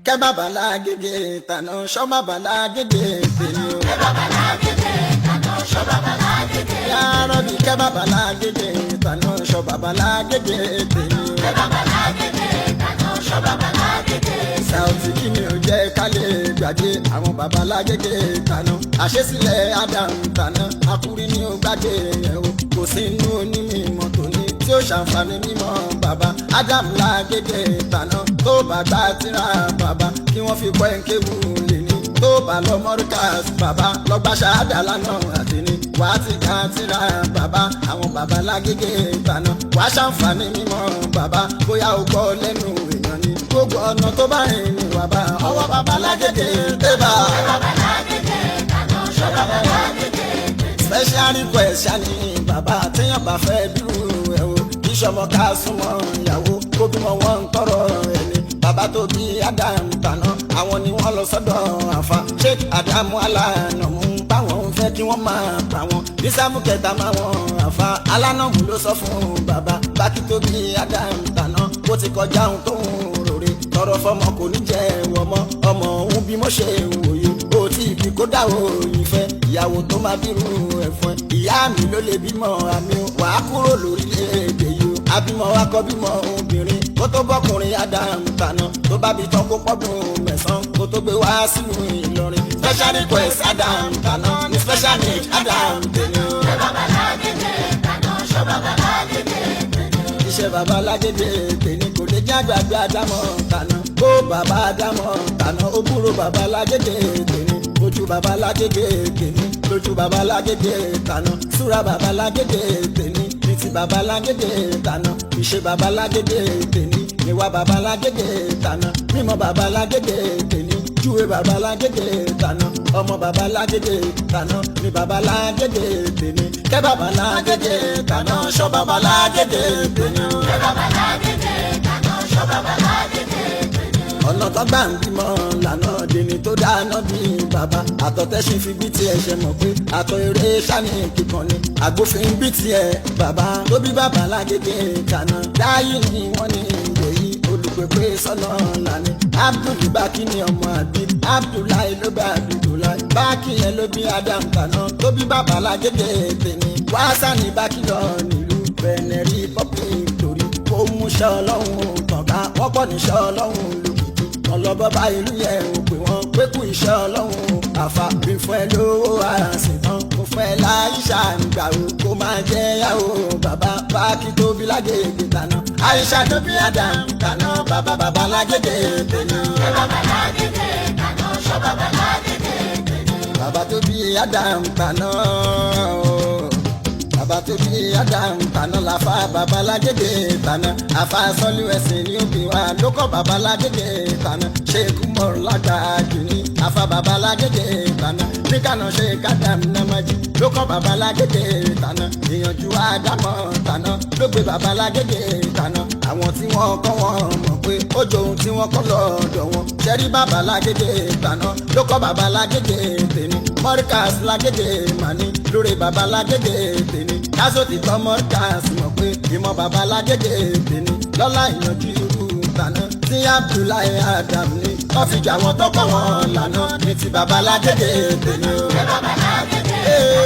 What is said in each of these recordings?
Kẹ́ bàbá lágége tànà ṣọ́ bàbá lágége tèmi o. Kẹ́ bàbá lágége tànà ṣọ́ bàbá lágége. Yàrá bí kẹ́ bàbá lágége tànà ṣọ́ bàbá lágége tèmi o. Kẹ́ bàbá lágége tànà ṣọ́ bàbá lágége. Saoty kí ni ò jẹ́ ká lè gbàgbé àwọn bàbá lágége tànà. Àṣesílẹ̀ Adam tànà akúrí ni ó gbàgbé yẹn o. Kò sí inú onímọ̀ tòní tí ó ṣàǹfààní mímọ́ bàbá Adam lágége tànà tó bá gbá tíra bàbá kí wọ́n fi kọ́ ẹ̀ńkéwù lè ní tó bá lọ mọ́ríkàs bàbá lọ́gbà ṣáádà lánàá àti ní wàá ti ká tíra bàbá àwọn bàbá lágége tànà wàá ṣàǹfààní mímọ́ bàbá bóyá o gbọ́ lẹ́nu èèyàn ni gbogbo ọ̀nà tó bá rìn ní wà bá ọwọ́ bàbá lágége tébà. Kẹ́ bàbá lágége tànà ṣọ́ bàbá lágége tèmi. Special request ṣáni bàbá téèyàn bá fẹ́ bírú ẹ̀ o kí sọmọ ká súnmọ́ ìyàwó kó bímọ wọn ń tọrọ ẹni bàbá tó bí Adam tàná àwọn ni wọ́n lọ sọ́dọ̀ àfa Sheikh Adamu alánàmú báwọn ń fẹ́ kí wọ́n máa pa wọn bí sáfù kẹta máa wọn àfa alánàmú ló sọ fún bàbá bákí tó bí Adam tàná bó ti kọjá ohun tó ń rore tọrọ fọmọ kò ní jẹ wọmọ ọmọ òun bí mo ṣe wòye ó tí ibi kó dá òyìn fẹ́ ìyàwó tó máa bírú ẹ̀fọn ìyá mi ló lè bímọ àmì wà á kúrò lórílẹ̀‐èdè yìí o abímọ wa kọ́ bímọ obìnrin kó tó bọ́kùnrin Adam tàná tó bá bí tán kó pọ́dún mẹ́sàn-án kó tó gbé wá sínú Ìlọrin special request Adam tàná ní special need Adam tèmi o. Kẹ́ bàbá lágége tànà ṣọ́ bàbá lágége tèmi. Iṣẹ́ bàbá lágége tèmi kò lè jẹ́ àgbàgbé àdámọ̀ tàná ó bàbá àdámọ̀ tàná ó búrò bàbá lágége tèmi ojú bàbá lágége tèmi lójú bàbá lágége tàná súra bàbá lágége tèmi ní ti bàbá lágége tàná ìṣe bàbá lágége tèmi ìwà bàbá lágége tàná mímọ̀ bàbá lágége tèmi júwe bàbá lágége tàná ọmọ bàbá lágége tàná ní bàbá lágége tèmi kẹ́ bàbá lágége tàná ṣọ́ bàbá lágége tèmi. Kẹ́ bàbá lágége tànà ṣọ́ bàbá lágége tèmi. Ọ̀nà tó gbà ń bímọ lànà dèní tó dáná bí bàbá àtọ̀tẹ́sìn fi bí tiẹ̀ ṣe mọ̀ pé àtọ̀ eré sani kíkan ni àgbófin bí tiẹ̀ bàbá tó bí bàbá lágége tàná dáyé ni wọ́n ní ìwòyí olùpèpè sọ́nà lànà Abdul bákí ni ọmọ àbí Abdullahi ló bá Abdullahi bákí yẹn ló bí Adam tàná tó bí bàbá lágége tèmi wàásà ní bákí lọ nílùú Benin Republic torí ó múṣẹ́ ọlọ́run tàn ká wọ́pọ̀ níṣẹ́ ọlọ́run lókìkí wọn lọ bọ́ bá ìlú yẹn ò pé wọ́n pé kú iṣẹ́ ọlọ́run àfa bí fún ẹ lówó ara sì tán mo fún ẹ láìṣà ń gbà ó kó máa jẹ́ yàwó bàbá báàkì tóbi lágége tàná àìṣà tó bí Adam tàná bàbá bàbá lágége tèmi. Kẹ́ bàbá lágége tànà ṣọ́ bàbá lágége tèmi. Bàbá tó bí Adam tàná o bàbá tó bí Adam tàná làfà bàbá lágége tàná àfà sọ́lú ẹ̀sìn ní òbí wa ló kọ́ bàbá lágége tàná ṣéèkú mọ̀rọ̀ lágbàájú ní àfà bàbá lágége tàná níkànnà ṣe kádàm nàmájú ló kọ́ bàbá lágége tàná ìyànjú àdámọ̀ tàná ló gbé bàbá lágége tàná àwọn tí wọ́n kọ́ wọn mọ̀ pé ó jọ ohun tí wọ́n kọ́ lọ́dọ̀ wọn ṣẹ́rí bàbá lágége tàná ló kọ́ bàbá lágége tèmi mọ́ríkàs lágége màní lórí bàbá lágége tèmi káṣó ti tọ́ mọ́ríkàs mọ̀ pé ìmọ̀ bàbá lágége tèmi lọ́lá ìyànjú irú tàná tí Abdullahi Adam ní wọ́n fi jà wọn tọ́kọ̀ wọn lànà ní ti bàbá lágége tèmi o. Kẹ́ bàbá lágége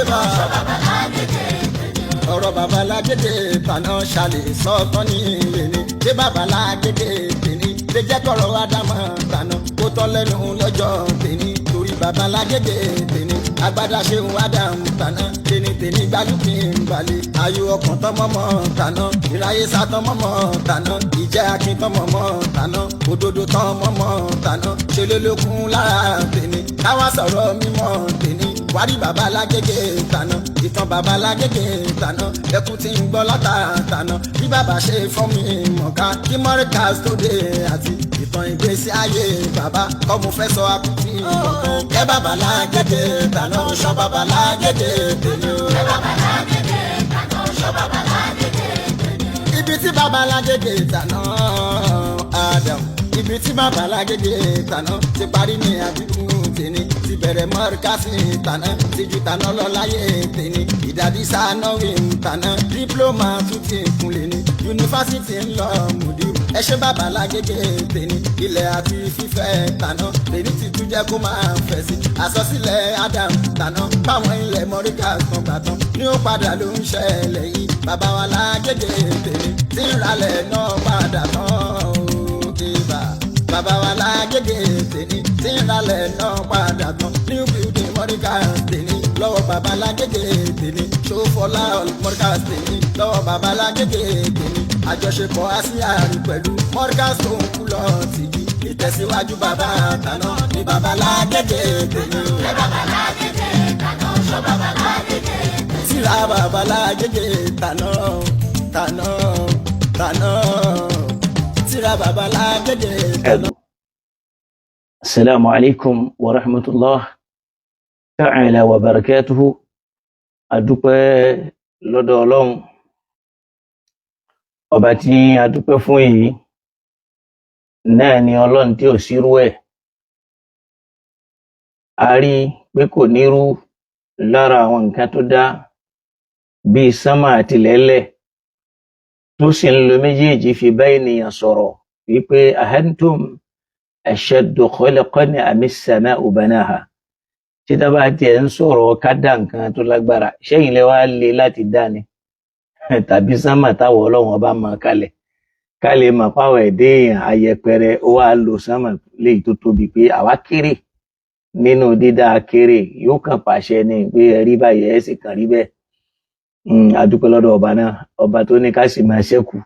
tànà ṣọ́ bàbá lágége tèmi. Ọ̀rọ̀ bàbá lágége tàná ṣàlè sọ́tọ́ ní ilé ni ṣé bàbá lágége tèmi lè jẹ́ kọ̀rọ̀ ádámọ̀ tàná kó tọ́ lẹ́nu lọ́jọ́ tèmi torí bàbá lágége tèmi agbádá ṣeun ádámù tàná tèmi tèmi gbálùkì ń balẹ̀ ayọ̀ ọkàn tọmọmọ tàná ìráyè sátọmọmọ tàná ìjẹ́ akin tọmọmọ tàná òdodo tọmọmọ tàná ṣe lélókun lára tèmi káwá sọ̀rọ̀ mímọ́ tèmi wárí bàbá lágége tàná ìtàn bàbá lágége tàná ẹkún tí ń gbọ́ látà tàná bí bàbá ṣe fọ́ mi mọ̀ká kí mọ́ríkàs tó dé àti ìtàn ìgbésí ayé bàbá kọ́ mo fẹ́ sọ akutí mọ̀kàn kẹ́ bàbá lágége tàná ṣọ́ bàbá lágége tèmi o. Kẹ́ bàbá lágége tànà ṣọ́ bàbá lágége tèmi. Ibi tí bàbá lágége tàná Adam ibi tí bàbá lágége tàná ti parí ní àbíkú tèmi ti bẹ̀rẹ̀ mọ́ríkàsì tàná ti ju tàná lọ láyé tèmi ìdàdí sanáwì tàná dípúlọ́mà tún ti kúnlẹ̀ ní yunifásitì ńlọ mùdírù Ẹ ṣe bàbá lágége tèmi, ilẹ̀ àti fífẹ́ tàná tèmi ti tún jẹ́ kó máa fẹ̀ sí. Àsọsílẹ̀ Adam tàná báwọn ilẹ̀ mọ́ríkà kan gbà tán ní ó padà ló ń ṣẹlẹ̀ yìí. Bàbá wa lágége tèmi tí ń ralẹ̀ náà padà tán ó ibà. Bàbá wa lágége tèmi tí ń ralẹ̀ náà padà tán. New building mọ́ríkà tèmi lọ́wọ́ bàbá lágége tèmi, ṣòfọlá mọ́ríkà tèmi lọ́wọ́ bàbá lágége tèmi. Àjọṣepọ̀ ASIARI pẹ̀lú mọ́ríkà tó ń kú lọ tìbí. Ìtẹ̀síwájú bàbá àtàná ní bàbá lágége tèmi. Ṣé bàbá lágége tàná ṣó bàbá lágége tèmi. Síra bàbá lágége tàná tàná tàná, síra bàbá lágége tàná. السلام عليكم ورحمة الله تعالى وبركاته. Adúpẹ́ lọ́dọ̀ Ọlọ́run ọba tí a dúpẹ́ fún yìí náà ni Ọlọ́run tí ò sírú ẹ̀. A rí i pé kò nírú lára àwọn nǹkan tó dá bíi sánmà àti lẹ́lẹ̀, tó sì ń lo méjèèjì fi bá ènìyàn sọ̀rọ̀ wípé أأنتم أشد خلقا أم السماء بناها. Tí tá bá tiẹ̀ ń sọ̀rọ̀ ká dá nǹkan tó lágbára, ṣẹ́yìn lẹ wá le láti dá ni tàbí sánmà táwọn Ọlọ́run ọba mọ̀ kalẹ̀, ká lè mọ̀ páwọn ẹ̀dẹ́ èèyàn ayẹpẹrẹ, ó wá lo sánmà léyìí tó tóbi pé àwa kéré nínú dídá kéré, yóò kàn pàṣẹ ní pé ẹ rí báyìí, ẹ sì kàn rí bẹ́ẹ̀. A dúpẹ́ lọ́dọ̀ ọba náà, ọba tó ní ká sì máa ṣẹ́kù,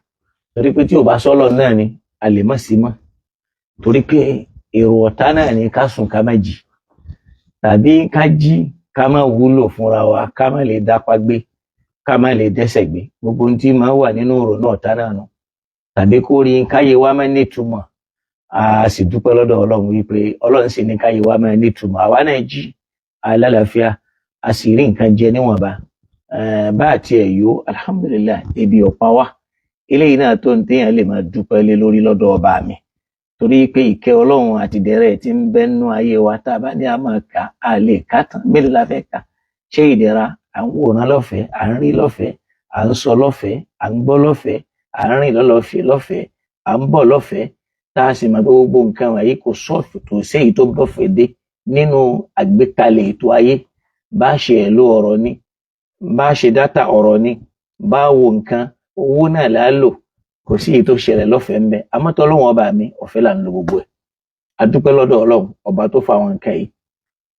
torí pé tí ò bá sọ́lọ̀ náà ni a lè má sí mọ́, torí pé èrò ọ̀tá náà ni ká sùn ká má jí, tàbí ká jí ká má wúlò fúnra wa, ká má lè dápá gbé, ká má lè dẹ́sẹ̀ gbé. Gbogbo ohun tí máa wà nínú ọ̀rọ̀ náà ọ̀tá náà nù, tàbí kó rí káyé wa má nítumọ̀. A sì dúpẹ́ lọ́dọ̀ Ọlọ́run wípé Ọlọ́run sì ní káyé wa má nítumọ̀. Àwa náà jí alálàáfíà, a sì rí nǹkan jẹ níwọ̀nba bá àti ẹ̀ yó. Alhamdulillahi, ebi ọ̀pá wa eléyìí náà tó ń téèyàn lè máa dúpẹ́ lé lórí lọ́dọ̀ ọba mi, torí pé ìkẹ́ Ọlọ́run àti ìdẹ̀rẹ̀ tí ń bẹ nínú ayé wa, tá a bá ní a máa kà á, lè kà tán. Mélòó la fẹ́ kà? Ṣé ìdẹ̀ra à ń wòran lọ́fẹ̀ẹ́, à ń rí lọ́fẹ̀ẹ́, à ń sọ lọ́fẹ̀ẹ́, à ń gbọ́ lọ́fẹ̀ẹ́, à ń rìn lọ́lọ́fẹ̀ẹ́ lọ́fẹ̀ẹ́, à ń bọ̀ lọ́fẹ̀ẹ́, tá a sì mọ̀ pé gbogbo nǹkan wọ̀nyí kò sọ́ọ̀fù tó séyìí tó bọ́fẹ̀ẹ́ dé nínú àgbékalẹ̀ ètò ayé. Bá ṣe ẹ̀ ló ọ̀rọ̀ ni, bá ṣe data ọ̀rọ̀ ni, bá wo nǹkan owó náà là á lò, kò sí èyí tó ṣẹlẹ̀ lọ́fẹ̀ẹ́ ń bẹ. Àmọ́ tọ́lọ́run ọba mi, ọ̀fẹ́ là ń lo gbogbo ẹ̀. A dúpẹ́ lọ́dọ̀ Ọlọ́run ọba tó fa àwọn nǹkan yìí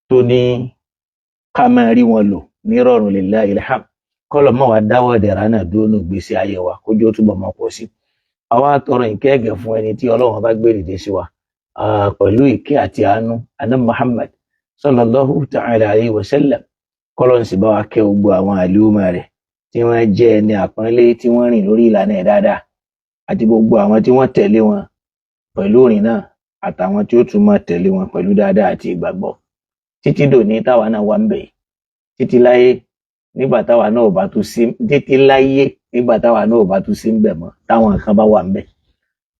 tó ní ká máa rí wọn lò nírọ̀rùn. Lillahi ilham kọ́lọ̀ mọ́ wa dáwọ́ ìdẹ̀ra náà dúró nù gbèsè ayé wa, kójú ó túbọ̀ máa pọ̀ sí. Àwa tọrọ ìkẹ́ ẹ̀gẹ̀ fún ẹni tí Ọlọ́run bá gbé dìde sí wa pẹ̀lú ìkẹ́ àti àánú, aná Muhammad sallallahu ta'ala alayhi wa sallam. Kọ́lọ̀ ń sì bá wa kẹ́ gbogbo àwọn àlùmọ̀ rẹ̀ tí wọ́n jẹ́ ẹni àpọ́nlé, tí wọ́n rìn lórí ìlànà ẹ̀ dáadáa, àti gbogbo àwọn tí wọ́n tẹ̀lé wọn pẹ̀lú òrìn náà, àtàwọn tí ó tún máa tẹ̀lé wọn pẹ̀lú dáadáa àti ìgbàgbọ́ títí dòní táwa náà wà ń bẹ̀ yìí, títí láyé nígbà táwa náà ò bá tún sí, títí láyé nígbà táwa náà ò bá tún sí ń bẹ̀ mọ́, táwọn kan bá wà ń bẹ̀.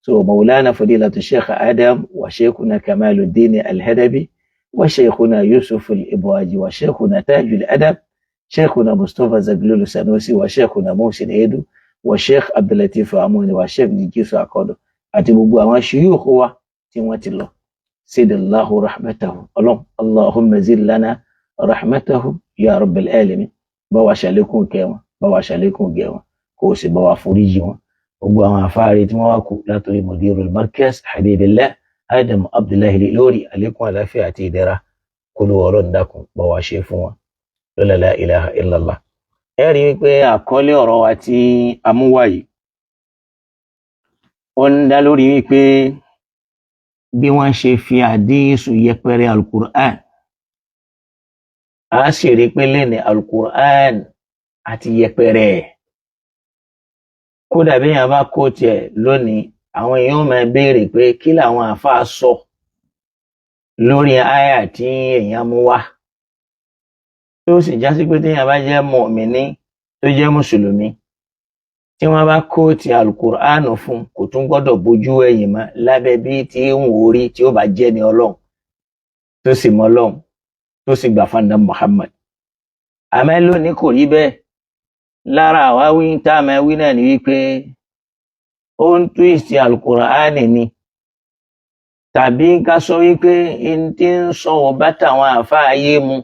So Maulana Fadilatu Sheikh Adam wa Sheikhuna Kamaluddin Al-Hadabi wa Sheikhuna Yusuf Al-Ibwaji wa Sheikhuna Tajul Adab Sheikhuna Mustapha Zaglulu Sanusi wa Sheikhuna Muhsin Edu wa Sheikh Abdulatif Amuni wa Sheikh Jikisu Akodo àti gbogbo àwọn shuyukh wa tí wọ́n ti lọ, sidallahu rahmatahu. Ọlọ́run, Allahumma zid lana rahmatahu ya rabbil alamin. Bá wa ṣàlékún kẹ́ wọn, bá wa ṣàlékún gẹ̀ wọn, kó o sì bá wa foríjì wọn. Gbogbo àwọn afáàrí tí wọ́n wá kú, látòrí mudirul markaz Habibillah Adam Abdullahi, lórí àlékún àláfíà àti ìdẹ̀ra kólú, Ọlọ́run dákun bá wa ṣe fún wọn lọ́la la ilaha illallah. Ẹ rí i pé àkọlé ọ̀rọ̀ wa tí a mú wá yìí, ó ń dá lórí wípé bí wọ́n ṣe fi àdísù yẹpẹrẹ alukur'an. A sì rí i pé lẹ́ni alukur'an àti yẹpẹrẹ ẹ̀, kódà bí èèyàn bá kó tiẹ̀ lónìí, àwọn èèyàn máa béèrè pé kí làwọn àáfàá sọ lórí àyà tí èèyàn mú wá, tó sì já sí pé téèyàn bá jẹ́ mọ̀mìnì, tó jẹ́ mùsùlùmí, tí wọ́n bá kó ti alukur'an fún, kò tún gbọ́dọ̀ bójú ẹ̀yìn mọ́ lábẹ́ bí tí ń wò rí, tí ó bá jẹ́ ní Ọlọ́run, tó sì mọ Ọlọ́run, tó sì gbà fún Muhammad. Àmọ́ lónìí kò rí bẹ́ẹ̀. Lára àwáwí tá a máa wí náà ni wípé Ó ń twist Alukur'ani ni, tàbí ká sọ wípé n tí ń sọ ò bá tàwọn àáfàá ayé mu,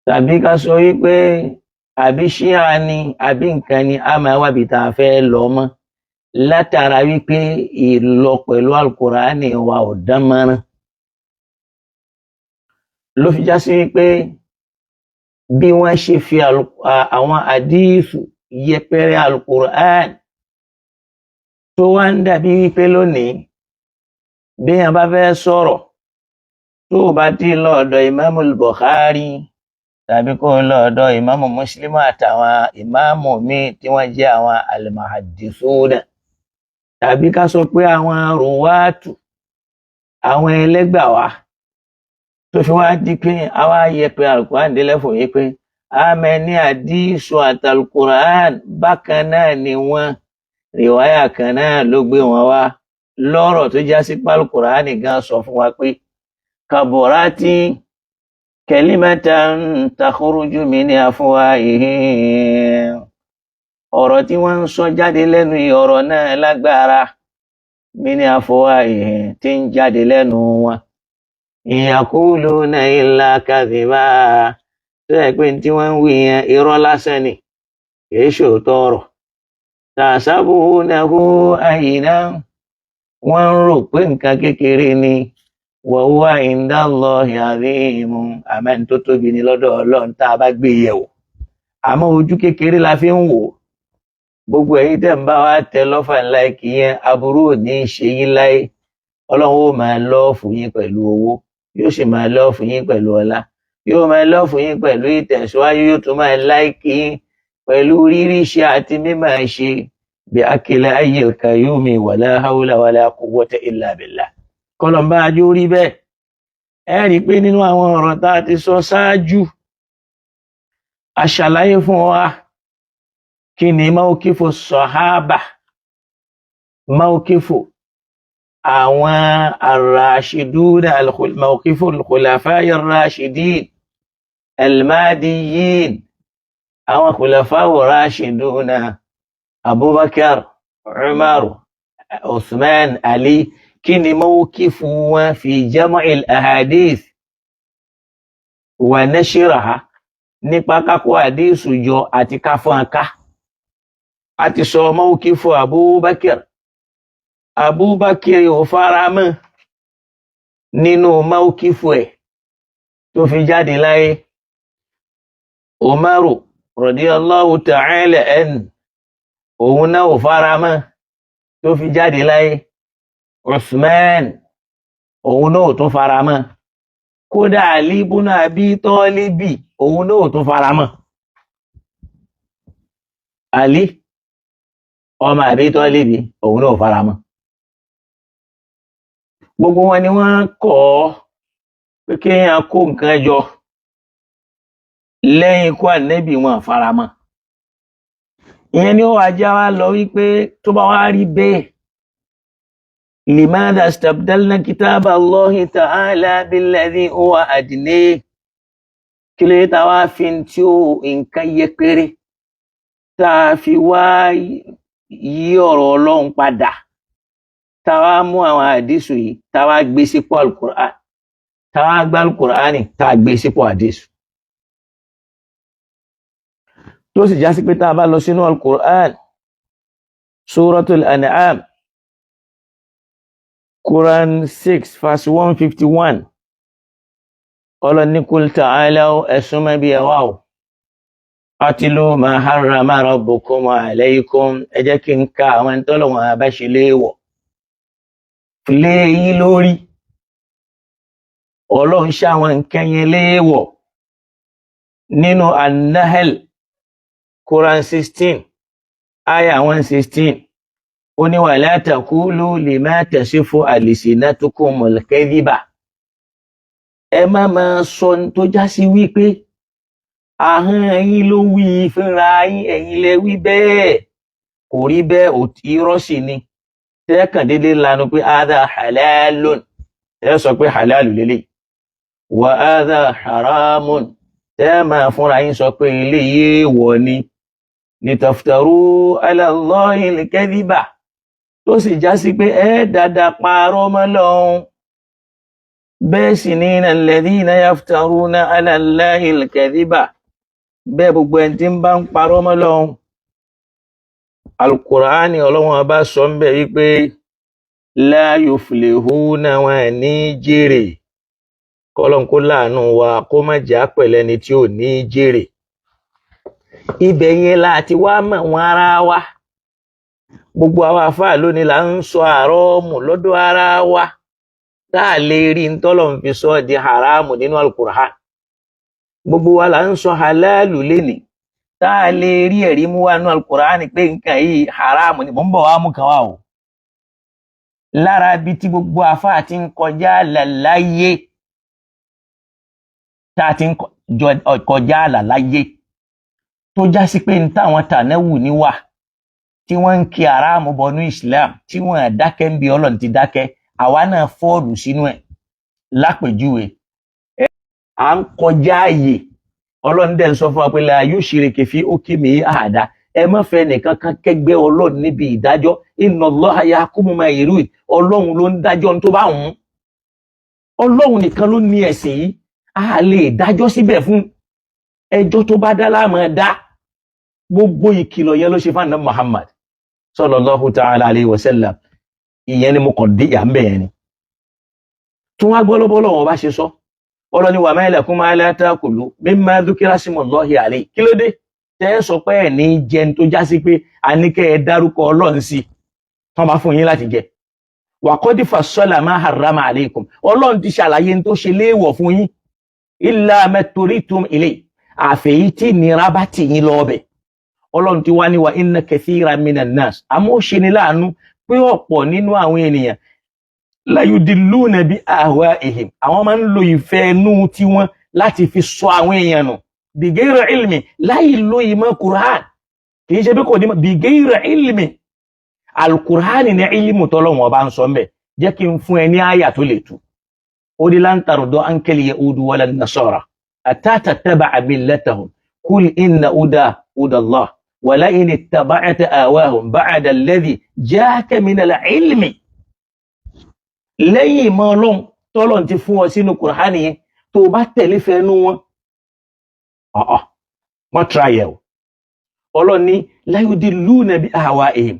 tàbí ká sọ wípé àbí ṣíà ni àbí nǹkan ni, a máa wábi tá a fẹ́ lọ mọ́ látara wípé ìlọ pẹ̀lú Alukur'ani wa ò dán mọ́rán, ló fi já sí wípé bí wọ́n ṣe fi àwọn àdíìsù yẹpẹrẹ Alukur'an, tó wá ń dàbí wípé lónìí bí yẹn bá fẹ́ sọ̀rọ̀, tó o bá ti lọ ọ̀dọ̀ Ìmáàmù Bukhari tàbí kó o lọ ọ̀dọ̀ Ìmáàmù Muslim àtàwọn ìmáàmù míì tí wọ́n jẹ́ àwọn al-muhaddithuna, tàbí ká sọ pé àwọn ruwatu, àwọn ẹlẹ́gbàwá, tó fi wá di pé àwa yẹpẹ Alukur'an délẹ̀ fún yín pé àmẹ́ ní àdíìsù àtàlùkùrán bákan náà ni wọ́n, rìwáyà kan náà ló gbé wọn wá, lọ́rọ̀ tó já sí pálukùrán gan sọ fún wa pé kaburati kalimatan takhruju min afwahihim, ọ̀rọ̀ tí wọ́n ń sọ jáde lẹ́nu yìí, ọ̀rọ̀ náà lágbára, min afwahihim, tí ń jáde lẹ́nu wọn, in yaquluna illa kadhiba, tó yẹ pé tí wọ́n ń wí yẹn irọ́ lásán ni, kìí ṣòótọ́ ọ̀rọ̀. Tahsabunahu hayyinan, wọ́n ń rò pé nǹkan kékeré ni, wa huwa indallahi azimun, àmọ́ ní tó tóbi ní lọ́dọ̀ Ọlọ́run tá a bá gbé yẹ̀wò, àmọ́ ojú kékeré la fi ń wò ó. Gbogbo ẹ̀yin tẹ́ ń bá wa tẹ lọ́fà ńlá kì í yẹn, aburú ò ní í ṣe yín láyé. Ọlọ́run ó máa lọ́ọ̀fù yín pẹ̀lú owó, yóò sì máa lọ́ọ̀fù yín pẹ̀lú ọlá, yóò máa lọ́ọ̀fù yín pẹ̀lú ìtẹ̀síwájú, yóò tún máa láìkì yín pẹ̀lú rírí ṣe àti mímọ̀ ṣe bí akílẹ̀ ayé kayumi, wàlá haúlà wàlá quwwata illa billah. Kọlọmbà ajú rí bẹ́ẹ̀. Ẹ rí i pé nínú àwọn ọ̀rọ̀ tá a ti sọ ṣáájú, a ṣàlàyé fún wa kí ni mawqifu sọ̀hábà, mawqifu àwọn arrashiduna, mawqifu al-khulafa'i ar-rashidin al-mahdiyyin, àwọn khulafa'i ar-rashiduna Abubakar, Umar, Uthman, Ali, kí ni mawqifu wọn fi jam'il ahadith wa nashriha, nípa kákó àdísù jọ àti káfọ́n ká. A ti sọ mawqifu Abubakar. Abubakar ò fara mọ́ nínú mawqifu ẹ̀ tó fi jáde láyé. Umaru radiyallahu ta'ala anhu, òun náà ò fara mọ́ tó fi jáde láyé. Usman, òun náà ò tún fara mọ́. Kódà Ali ibn Abi Talibi, òun náà ò tún fara mọ́. Ali ọmọ Abi Talibi, òun náà ò fara mọ́. Gbogbo wọn ni wọ́n kọ̀ ọ́ pé kéèyàn kó nǹkan jọ lẹ́yìn ikú Ànábì, wọn fara mọ́. Ìyẹn ni ó wàá já wa lọ wípé tó bá wá rí bẹ́ẹ̀, limadha istabdalna kitaba Allahi ta'ala billadhi huwa adna, kí ló dé tá a wá fi tí ó nǹkan yẹpẹrẹ tá a fi wá yí ọ̀rọ̀ Ọlọ́run padà, tá a wá mú àwọn àdísù yìí, tá a wá gbé sípò Alukur'an, tá a wá gbá Alukur'an, tá a gbé sípò àdísù, tó sì já sí pé tá a bá lọ sínú Alukur'an, Suratul An'am, Quran 6 verse 151, Ọlọ́ni qul ta'alaw, ẹ̀sùn mẹ́bí ẹwà o, atlu ma harrama rabbukum alaykum, ẹ jẹ́ kí n ka àwọn tọ́lọ̀wọ̀n abáṣe léèwọ̀ lé yín lórí. Ọlọ́run ṣàwọn nǹkan yẹn léèwọ̀ nínú An-Nahl, Quran 16 aya 116. Ó ní wala taqulu lima tasifu alsinatukumul kadhiba, ẹ má máa sọ ní tó já sí wípé ahọ́n yín ló wí fúnra yín, ẹ̀yin lẹ wí bẹ́ẹ̀, kò rí bẹ́ẹ̀, irọ́ sì ni. Tẹ́kàn déédéé lanu pé hadha halalun, ẹ sọ pé halalu lélẹ̀, wa hadha haramun, tẹ́ máa fúnra yín sọ pé eléyìí èèwọ̀ ni. Litaftaru ala Allahi al-kadhiba, tó sì já sí pé ẹ dáadáa parọ́ mọ́ Ọlọ́hun. Bẹ́ẹ̀ sì ni alladhina yaftaruna ala Allahi al-kadhiba, bẹ́ẹ̀ gbogbo ẹni tí ń bá ń parọ́ mọ́ Ọlọ́hun, Al-Qur'ani Ọlọ́hun bá sọ ń bẹ̀ wípé la yuflihuna, wọn ní jèrè. Kọ́lọ́n kó láàánú wa, kó má jà pẹ̀lẹ́ ni tí ò ní jèrè. Ibẹ̀ yẹn láti wá mọ̀ wọn ara wa. Gbogbo àwọn àfáà lónìí là ń sọ àrọ́ọ̀mù lọ́dọ̀ ara wa, tá a lè rí ntọ́lọ̀ ń fi sọ di haramu nínú Al-Qur'an. Gbogbo wa là ń sọ halalu lénìí, tá a lè rí ẹ̀rí mú wa nínú Al-Qur'an pé nǹkan yìí haramu ni. Mò ń bọ̀ wá mú kan wá o. Lára ibi tí gbogbo àfáà ti ń kọjá àlà láyé, tá a ti ń kọjá àlà láyé, tó já sí pé ní táwọn tànáwù ní wà tí wọ́n ń kí aráàmù bọnú Islam, tí wọ́n dákẹ́ ń bi Ọlọ́run ti dákẹ́, àwa náà fọ́ọ̀lù sínú ẹ̀. Lápèjúwe, à ń kọjá ààyè. Ọlọ́run dẹ̀ ń sọ fún wa pé la yushrik fi hukmihi ahada, ẹ má fẹ́ nìkan kan kẹ́gbẹ́ Ọlọ́run níbi ìdájọ́. Inna Allaha yahkumu ma yurid, Ọlọ́run ló ń dájọ́ tó bá wùn. Ọlọ́run nìkan ló ní ẹ̀sìn yìí, a lè dájọ́ síbẹ̀ fún ẹjọ́ tó bá dá láàmú dá. Gbogbo ìkìlọ̀ yẹn ló ṣe fún àná Muhammad sallallahu ta'ala alayhi wa sallam. Ìyẹn ni mo kàn dé ìyá ń bẹ̀ yẹn ni tún wá gbọ́ lọ́bọ́ lọ́wọ́ bá ṣe sọ. Ọlọ́ni wa ma lakum alla ta'kulu mimma dhukira smullahi alayhi. Kí ló dé tẹ́ ẹ sọ pé ẹ̀ ní jẹun tó já sí pé a ní kẹ́ ẹ dárúkọ Ọlọ́run sí tán bá fún yín láti jẹ? Wa qad fassala ma harrama alaykum, Ọlọ́run ti ṣàlàyé tó ṣe léèwọ̀ fún yín. Illa maturitum ilay, àfẹ̀yí tí ìnira bá tì yín lọ ọbẹ̀. Ọlọ́run ti wá ní wa inna kathiran minan nas, àmọ́ ó ṣe ni láàánú pé ọ̀pọ̀ nínú àwọn ènìyàn, la yudilluna bi ahwaihim, àwọn máa ń lo ìfẹ́ inú tiwọn láti fi sọ àwọn èèyàn nù, bighairi ilmi, láì lo ìmọ̀ Qur'an. Kì í ṣe bí kò ní bighairi ilmi. Al-Qur'an ní ilmu tọ́lọ́wọ́n ọba ń sọ mbẹ̀. Jẹ́ kí n fún ẹ ní àyà tó lè tu. Ó ní lan tarda ankal yahudu wala nasara hatta tattaba'a millatahum kul inna huda huda Allah wa la in ittaba'ta ahwahum ba'da alladhi ja'aka minal ilmi. Lẹ́yìn ìmọ̀ Ọlọ́run tọ́lọ́run ti fún ọ sínú Kùránì yẹn, tó o bá tẹ̀lé fẹ́nu wọn, ọ̀ọ́ wọ́n tra yẹ̀ o. Ọlọ́run ní la yudilluna bi ahwa'ihim,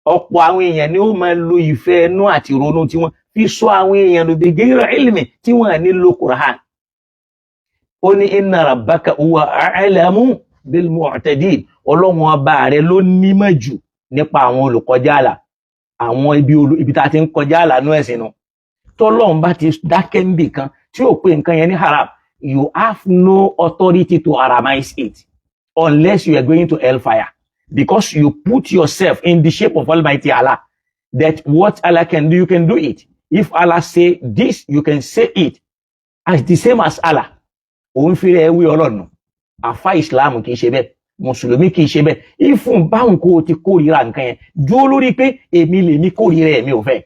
ọ̀pọ̀ àwọn èèyàn ni ó máa lo ìfẹ́ ẹnu àti ìrònú tí wọ́n fi sọ àwọn èèyàn lò, bi ghayri ilmi, tí wọ́n ní lo Kùránì. Ó ní inna rabbaka huwa a'lamu bil mu'tadin, Ọlọ́run ọba rẹ ló nímọ̀ jù nípa àwọn olùkọjá àlà. Àwọn ibi tá a ti ń kọjá àlà nú ẹ̀sìn nu, tọ́lọ́run bá ti dákẹ́ níbì kan tí ò pé nǹkan yẹn ní haram, you have no authority to haramize it unless you are going to hellfire, because you put yourself in the shape of Almighty Allah, that what Allah can do, you can do it. If Allah say this, you can say it as the same as Allah. Òun fi rẹ̀ wí Ọlọ́run. Àfa Islam kì í ṣe bẹ́ẹ̀, mùsùlùmí kì í ṣe bẹ́ẹ̀. Ìfún báwọn kò ti kórìíra nǹkan yẹn, dúró lórí pé èmi lèmi kórìíra, èmi ò fẹ́.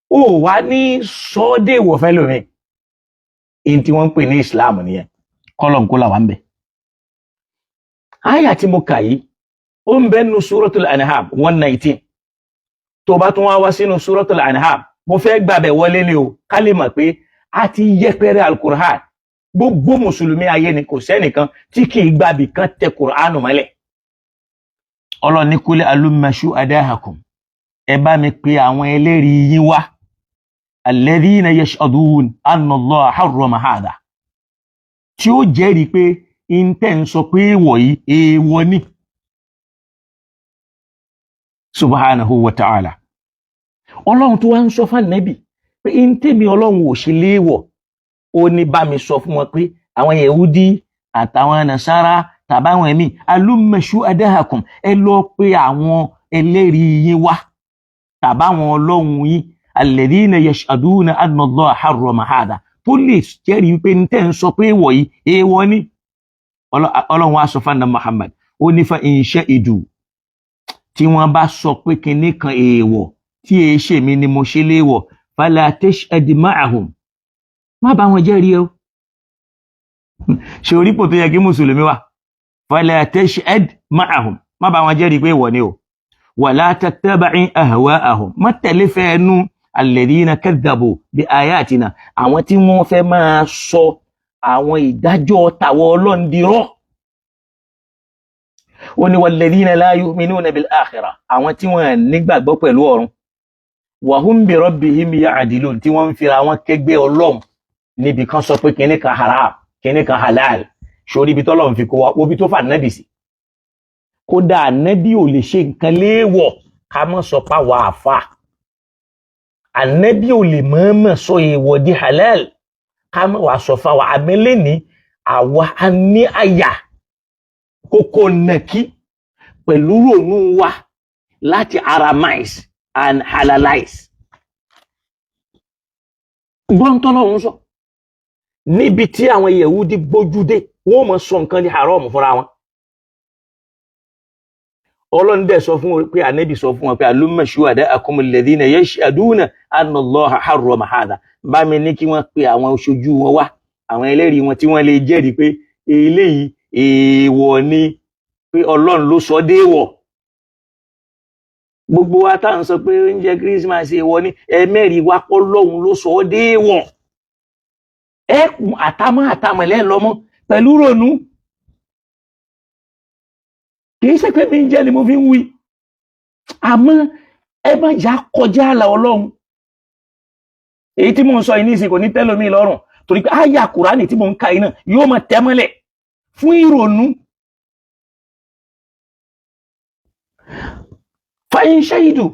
Ó wá ní sọ́ọ́dẹ̀ ìwọ̀fẹ́ lómi. Èyí tí wọ́n ń pè ní Islam nìyẹn. Kọ́lọ̀ ń kó làwọn ń bẹ̀. Àyà tí mo kà yìí, ó ń bẹ nínú Suratul An'am 119. Tó bá tún wá wá sínú Suratul An'am, mo fẹ́ gbàbẹ̀ wọlé ni o, ká lè mọ̀ pé a ti yẹpẹrẹ Al-Qur'an. Gbogbo mùsùlùmí ayé ni, kò sẹ́nìkan tí kì í gbàbì kan tẹ Qur'an mọ́lẹ̀. Ọlọ́run ní kul halumma shuhada'akum, ẹ bá mi pe àwọn ẹlẹ́rìí yín wá, alladhina yashhadun anna Allaha harrama hadha, tí ó jẹ́rìí pé intẹ́ ń sọ pé èèwọ̀ yìí, èèwọ̀ ni. Subhanahu wa ta'ala. Ọlọ́run tó wá ń sọ fún Ànábì pé intẹ́mi Ọlọ́run ò ṣe léèwọ̀, ó ní bá mi sọ fún wọn pé àwọn Yahudi àtàwọn Nasara tàbáwọn ẹ̀mí, halumma shuhada'akum, ẹ lọ pé àwọn ẹlẹ́rìí yín wá tàbáwọn ọlọ́run yín, alladhina yashhaduna anna Allaha harrama hadha, tó lè jẹ́rìí wípé ní tẹ́ ń sọ pé èèwọ̀ yìí, èèwọ̀ ni. Ọlọ́run wá sọ fún Muhammad, ó ní fa in shahidu, tí wọ́n bá sọ pé kinní kan èèwọ̀ tí èé ṣe mi ni mo ṣe léèwọ̀, fala tashhad ma'ahum, má bá wọn jẹ́rìí o. Ṣe orípò tó yẹ kí mùsùlùmí wà? Fala tashhad ma'ahum, má bá wọn jẹ́rìí pé ìwọ ni o. Wala tattabi'i ahwa'ahum, má tẹ̀lé fẹ́ẹ́nu alladhina kadhabu bi ayatina, àwọn tí wọ́n fẹ́ máa sọ àwọn ìdájọ́ tàwọn Ọlọ́run di rọ́. Ó ní walladhina la yu'minuna bil akhirah, àwọn tí wọ́n nígbàgbọ́ pẹ̀lú ọ̀run. Wa hum bi rabbihim ya'dilun, tí wọ́n ń fira wọn kẹgbẹ́ Ọlọ́run níbi kan sọ pé kinní kan haram, kinní kan halal. Sórí ibi tọ́lọ́run fi kó wa, obi tó fà nábì sí. Kódà ànábì ò lè ṣe nǹkan léèwọ̀, ká mọ́ sọ pa wà àfà. Ànábì ò lè mọ̀ọ́mọ̀ sọ èèwọ̀ di halal, ká mọ̀ wá sọ fáwa. Àmẹ́lẹ́ ní àwa á ní àyà kókó nàkí pẹ̀lú rònú wa láti haramize and halalize. Gbọ́ntọ́lọ́run sọ níbi tí àwọn Yẹ̀wúdí gbójúdé, wọ́n mọ̀ sọ nǹkan di haram fúnra wọn. Ọlọ́run dẹ̀ sọ fún wọn pé ànábì sọ fún wọn pé halumma shuhada'akum alladhina yashhaduna anna Allaha harrama hadha. Bá mi ní kí wọ́n pe àwọn aṣojú wọn wá, àwọn ẹlẹ́rìí wọn tí wọ́n lè jẹ́rìí pé eléyìí èèwọ̀ ni, pé Ọlọ́run ló sọ déèwọ̀. Gbogbo wa tá à ń sọ pé oúnjẹ Christmas èèwọ̀ ni, ẹ̀mẹ́rìí wa pọ́ lọ́hùn ló sọ déèwọ̀. Ẹ àtàmọ́ àtàmọ́ lẹ́lọ́mọ́ pẹ̀lú ronú. Kì í ṣe pé mi ń jẹ́ ni mo fi ń wí, àmọ́ ẹ má jà kọjá àlà Ọlọ́run. Èyí tí mò ń sọ yìí nísìnyí kò ní tẹ́lómi lọ́rùn, torí pé àyà Kùránì tí mò ń ka yìí náà yóò máa tẹ́ mọ́lẹ̀ fún ìrònú. Fàyín ṣẹ́yìdù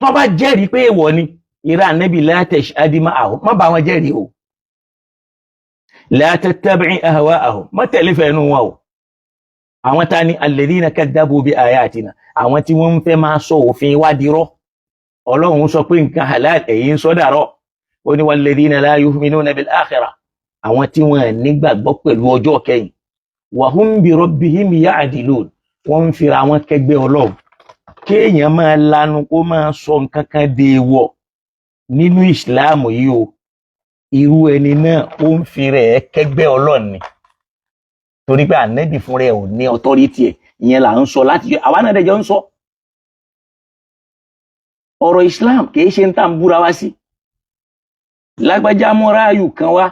tó bá jẹ́rìí pé èèwọ̀ ni, ìrà Ànábì la tashhad ma'ahum, má bá wọn jẹ́rìí o. La tattabi' ahwa'ahum, má tẹ̀lé fẹ́nu wọn o. Àwọn ta ni? Alladhina kadhabu bi ayatina, àwọn tí wọ́n ń fẹ́ máa sọ òfin wádìí rọ́. Ọlọ́run sọ pé nǹkan halal, èyí ń sọ dàrọ́. Ó ní walladhina la yu'minuna bil akhirah, àwọn tí wọ́n nígbàgbọ́ pẹ̀lú ọjọ́ kẹyìn. Wa hum bi rabbihim ya'dilun, wọ́n ń fira wọn kẹgbẹ́ Ọlọ́run. Kéèyàn máa lanu kó máa sọ nǹkan kan dèèwọ̀ nínú ìsìláàmù yìí o, irú ẹni náà ó ń fi rẹ̀ kẹgbẹ́ Ọlọ́run ni, torí pé ànẹ́bì fún rẹ̀ ò ní ọtọ́rítì ẹ̀. Ìyẹn là ń sọ láti àwa náà dẹjọ́ ń sọ ọ̀rọ̀ Islam, kìí ṣe ń tà ń búra wá sí. Lágbájá mú ráàyù kan wá,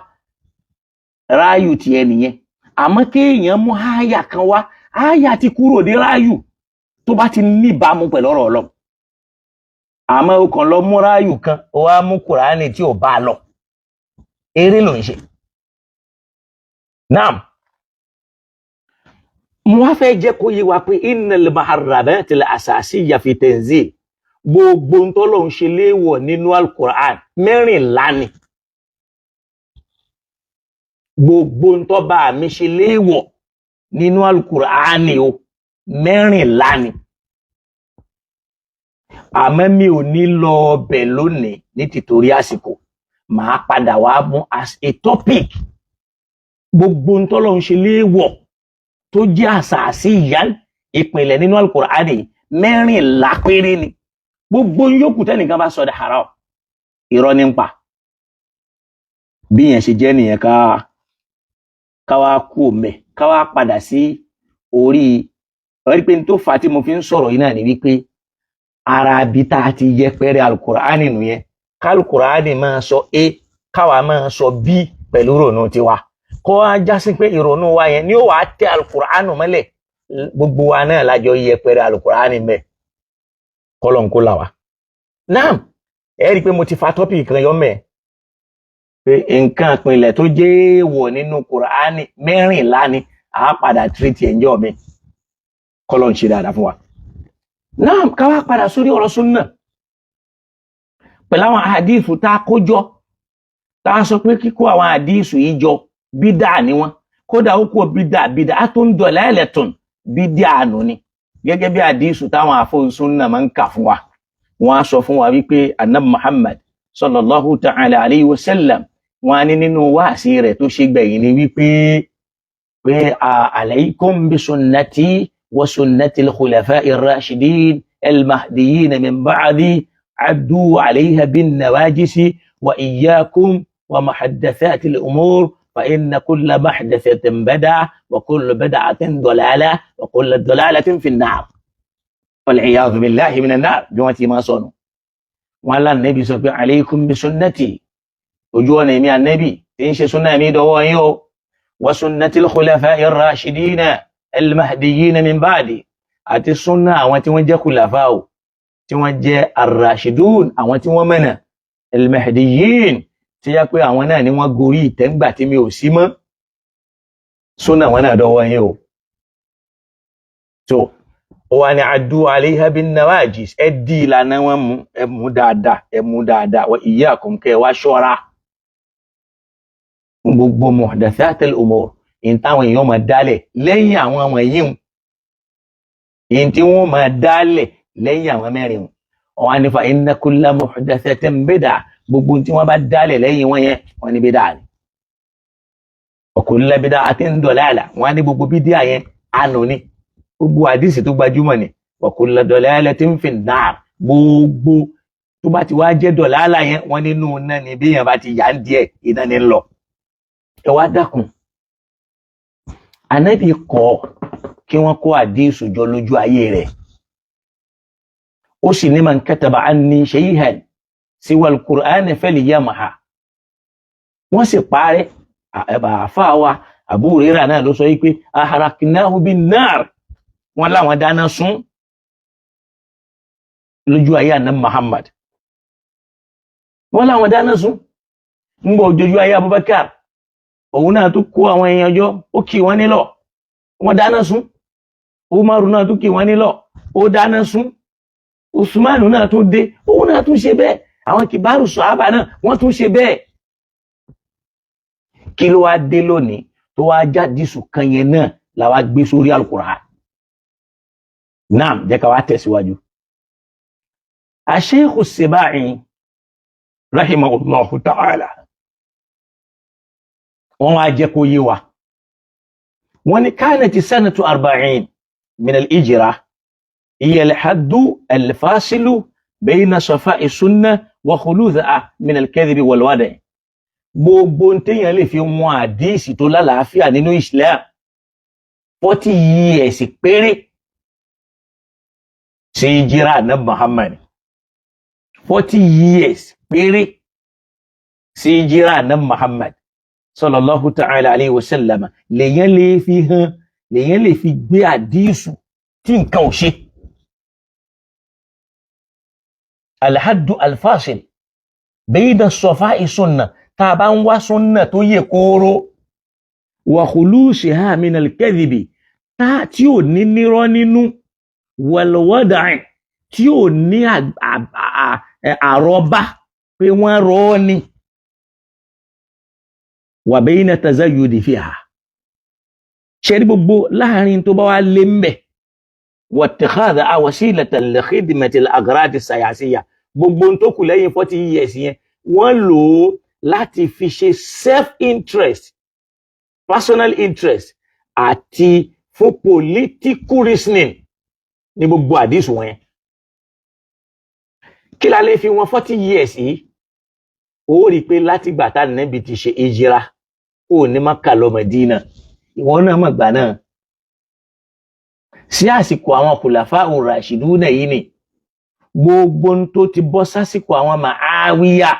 ráàyù tiẹ̀ nìyẹn. Àmọ́ kéèyàn mú ááyà kan wá, ááyà ti kúrò ní ráàyù tó bá ti níbàámu pẹ̀lú ọ̀rọ̀ Ọlọ́run. Àmọ́ o kàn lọ mú ráàyù kan, o wá mú Kùránì tí ò bá a lọ, eré ló ń ṣe. Naam, mo wá fẹ́ jẹ́ kó yé wa pé innal muharramatil asasiyya fi tanzil, gbogbo ń tọ́lọ̀ ń ṣe léèwọ̀ nínú alukur'an 14 ni. Gbogbo ń tọ́ bá mi ṣe léèwọ̀ nínú alukur'an ni o, 14 ni. Àmọ́ mi ò ní lọ ọbẹ̀ lónìí ní tìtorí àsìkò, màá padà wá mú as a topic gbogbo ń tọ́lọ̀ ń ṣe léèwọ̀ tó jẹ́ àṣàṣì ìyá ìpìlẹ̀ nínú alukur'ani 14 péré ni. Gbogbo yòókù tẹ́nìkan bá sọ di haram, irọ́ ní ń pa. Bí yẹn ṣe jẹ́ nìyẹn. Ká wá kú òmẹ, ká wá padà sí orí ọ̀rí pé n tó fà á tí mo fi ń sọ̀rọ̀ yìí náà ni wípé ara bí tá a ti yẹpẹrẹ alukur'ani nù yẹn, kálukùránì máa sọ a, káwa máa sọ b pẹ̀lú ìrònú tiwa, kó wá já sí pé ìrònú wa yẹn ni ó wàá tẹ alukur'ani mọ́lẹ̀. Gbogbo wa náà lájọ yẹpẹrẹ alukur'ani mẹ́, kọ́lọ̀ ń kó là wá. Naam, ẹ rí i pé mo ti fa topic kan yọ mẹ́ pé nǹkan ìpìlẹ̀ tó jẹ́ èèwọ̀ nínú kùránì 14 ni, àá padà tírètì ẹ̀ ń jọ́ mi, kọ́lọ̀ ń ṣe dáadáa fún wa. Naam, ká wá padà sórí ọ̀rọ̀ súnnà pẹ̀lú àwọn àdífù tá a kó jọ, tá a sọ pé kíkó àwọn àdífù yìí jọ bídà ni wọ́n. Kódà ó kó bídà, bídà á tó ń dọ̀lẹ́ ẹ̀lẹ́tùn, bídà nù ni. Gẹ́gẹ́ bí àdífù táwọn àfọ̀nsúnnà máa ń kà fún wa, wọ́n á sọ fún wa wípé anab Muhammad sallallahu ta'ala alayhi wa sallam, wọ́n á ní nínú wáàsí rẹ̀ tó ṣe gbẹ̀yìn ni wípé pé alaykum bi sunnati wa sunnati al-khulafa'i ar-rashidin al-mahdiyyin min ba'di, addu alayha bin nawajisi wa iyyakum wa muhaddathati al-umur Fa inna kulla muhdathatin bid'ah wa kullu bid'atin dalalah wa kullu dalalatin fin nar. Wal iyadhu billahi minan nar, bí wọ́n ti máa sọnù. Wọn lánàbí sọ pé alaykum bi sunnati, ojú ọ̀nà èmi ànẹ́bì tí ń ṣe súnà mi dọwọ́ yín o, wa sunnatil khulafa'ir rashidina al-mahdiyina min ba'di, àti súnà àwọn tí wọ́n jẹ́ khulafa o, tí wọ́n jẹ́ ar-rashidun, àwọn tí wọ́n mọ̀nà, al-mahdiyin, tí yá pé àwọn náà ni wọ́n gorí ìtẹ́ngbà tí mi ò sí mọ́, súnà wọn náà dọwọ́ yín o. So ó wà ní addu alayha bin nawajis, ẹ di ìlànà wọn mú, ẹ mú dáadáa, ẹ mú dáadáa. Wa iyyakum, kẹ́ wá ṣọ́ra gbogbo muhdathatil umur, ìyẹn táwọn èèyàn máa dálẹ̀ lẹ́yìn àwọn wọ̀nyí, ìyẹn tí wọ́n máa dálẹ̀ lẹ́yìn àwọn mẹ́rin wọn á ní fa inna kulla muhdathatin bid'ah, gbogbo tí wọ́n bá dálẹ̀ lẹ́yìn wọn yẹn, wọ́n ní bídà ni. Wa kulla bid'atin dalalah, wọ́n á ní gbogbo bídíà yẹn ànú ni, gbogbo àdìsí tó gbajúmọ̀ ni. Wa kulla dalalatin fin nar, gbogbo tó bá ti wá jẹ́ dọ̀làlà yẹn, wọ́n nínú náà ni, bí yẹn bá ti yà ń díẹ̀, iná ni ń lọ. Ẹ wá dákun, Ànábì kọ̀ kí wọ́n kó àdísù jọ lójú ayé rẹ̀, ó sì ní man kataba anni shay'an siwa al-Qur'an falyamha. Wọ́n sì parẹ́. Àfáà wa Abu Hurairah náà ló sọ yìí pé aharaknahu bin nar, wọ́n láwọn dáná sun lójú ayé àná Muhammad, wọ́n láwọn dáná sun. Ń bọ̀ ojú ayé Abubakar, òun náà tó kó àwọn èèyàn jọ, ó kì wọ́n nílọ̀, wọ́n dáná sun. Umaru náà tó kì wọ́n nílọ̀, ó dáná sun. Usmanu náà tó dé, òun náà tún ṣe bẹ́ẹ̀. Àwọn kìbárù sọ̀hábà náà, wọ́n tún ṣe bẹ́ẹ̀. Kí ló wá dé lónìí tó wá jáde sùn kan yẹn náà la wá gbé sórí Al-Qur'an? Naam, jẹ́ ká wá tẹ̀síwájú. Sheikh Sibai rahimahullahu ta'ala, wọ́n wá jẹ́ kó yé wa, wọ́n ní kanat sanatu 40 min al-hijra hiya al-haddu al-fasilu bayna safa'i sunna wa khulutha min al-kadhibi wal-wada'. Gbogbo téèyàn lè fi wọn àdíìsì tó lálàáfíà nínú Islam, 40 years péré sí hijira náà Muhammad, 40 years péré sí hijira náà Muhammad sallallahu ta'ala alayhi wa sallam, lèyàn lè fi hàn, lèyàn lè fi gbé àdíìsù tí nǹkan ò ṣe. Alhaddu alfasil bayna safa'i sunna, tá a bá ń wá sunna tó yẹ kóró, wa khulusiha min al-kadhibi, tá tí ò ní nírọ́ nínú, wal wada'i, tí ò ní àrọ́bá pé wọ́n rọ́ ni, wa bayna tazayyudi fiha, ṣe ní gbogbo láàrin tó bá wá lé ń bẹ̀, wa ittikhadha wasilatan li khidmati al-aghrad as-siyasiyya, gbogbo tó kù lẹ́yìn 40 years yẹn, wọ́n lò ó láti fi ṣe self-interest, personal interest àti fún political reasoning ní gbogbo àdìsù wọn yẹn. Kí la lè fi wọn 40 years yìí? Ó rí i pé látìgbà tá Ànábì ti ṣe ìjìra ó ní Mákà lọ Mẹdínà, ìwọ náà mọ̀ gbà náà sí àsìkò àwọn khulafa rashiduna yìí ni, gbogbo ohun tó ti bọ́ sásìkò àwọn Màáwíyà,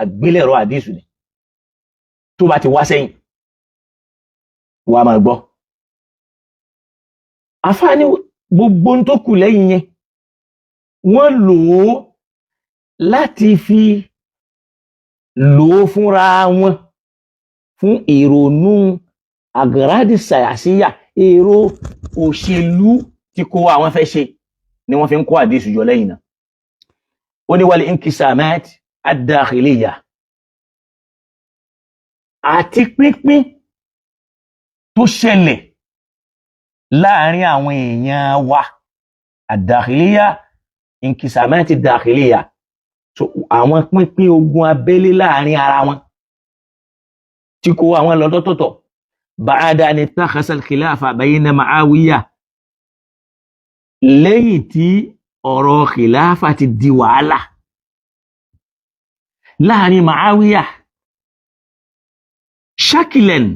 àgbélẹ̀rọ àdìsù ni. Tó bá ti wá sẹ́yìn, wàá máa gbọ́ àfáàní gbogbo ohun tó kù lẹ́yìn yẹn, wọ́n lò ó láti fi lò ó fúnra wọn fún ìrònú àgàràdì sàyàsíyà, èrò òṣèlú tí kó àwọn fẹ́ ṣe ni wọ́n fi ń kó àdìsù jọ lẹ́yìn náà. Ó ní wal inkisamat ad-dakhiliyya, àti pínpín tó ṣẹlẹ̀ láàrin àwọn èèyàn wa, ad-dakhiliyya, inkisamat ad-dakhiliyya, so àwọn pínpín ogun abẹ́lé láàrin ara wọn tí kó àwọn lọ lọ́tọ̀ọ̀tọ̀, ba'da an ittakhadha al-khilafa bayna Muawiya, lẹ́yìn tí ọ̀rọ̀ khilafa ti di wàhálà láàrin Muawiya, Shakilan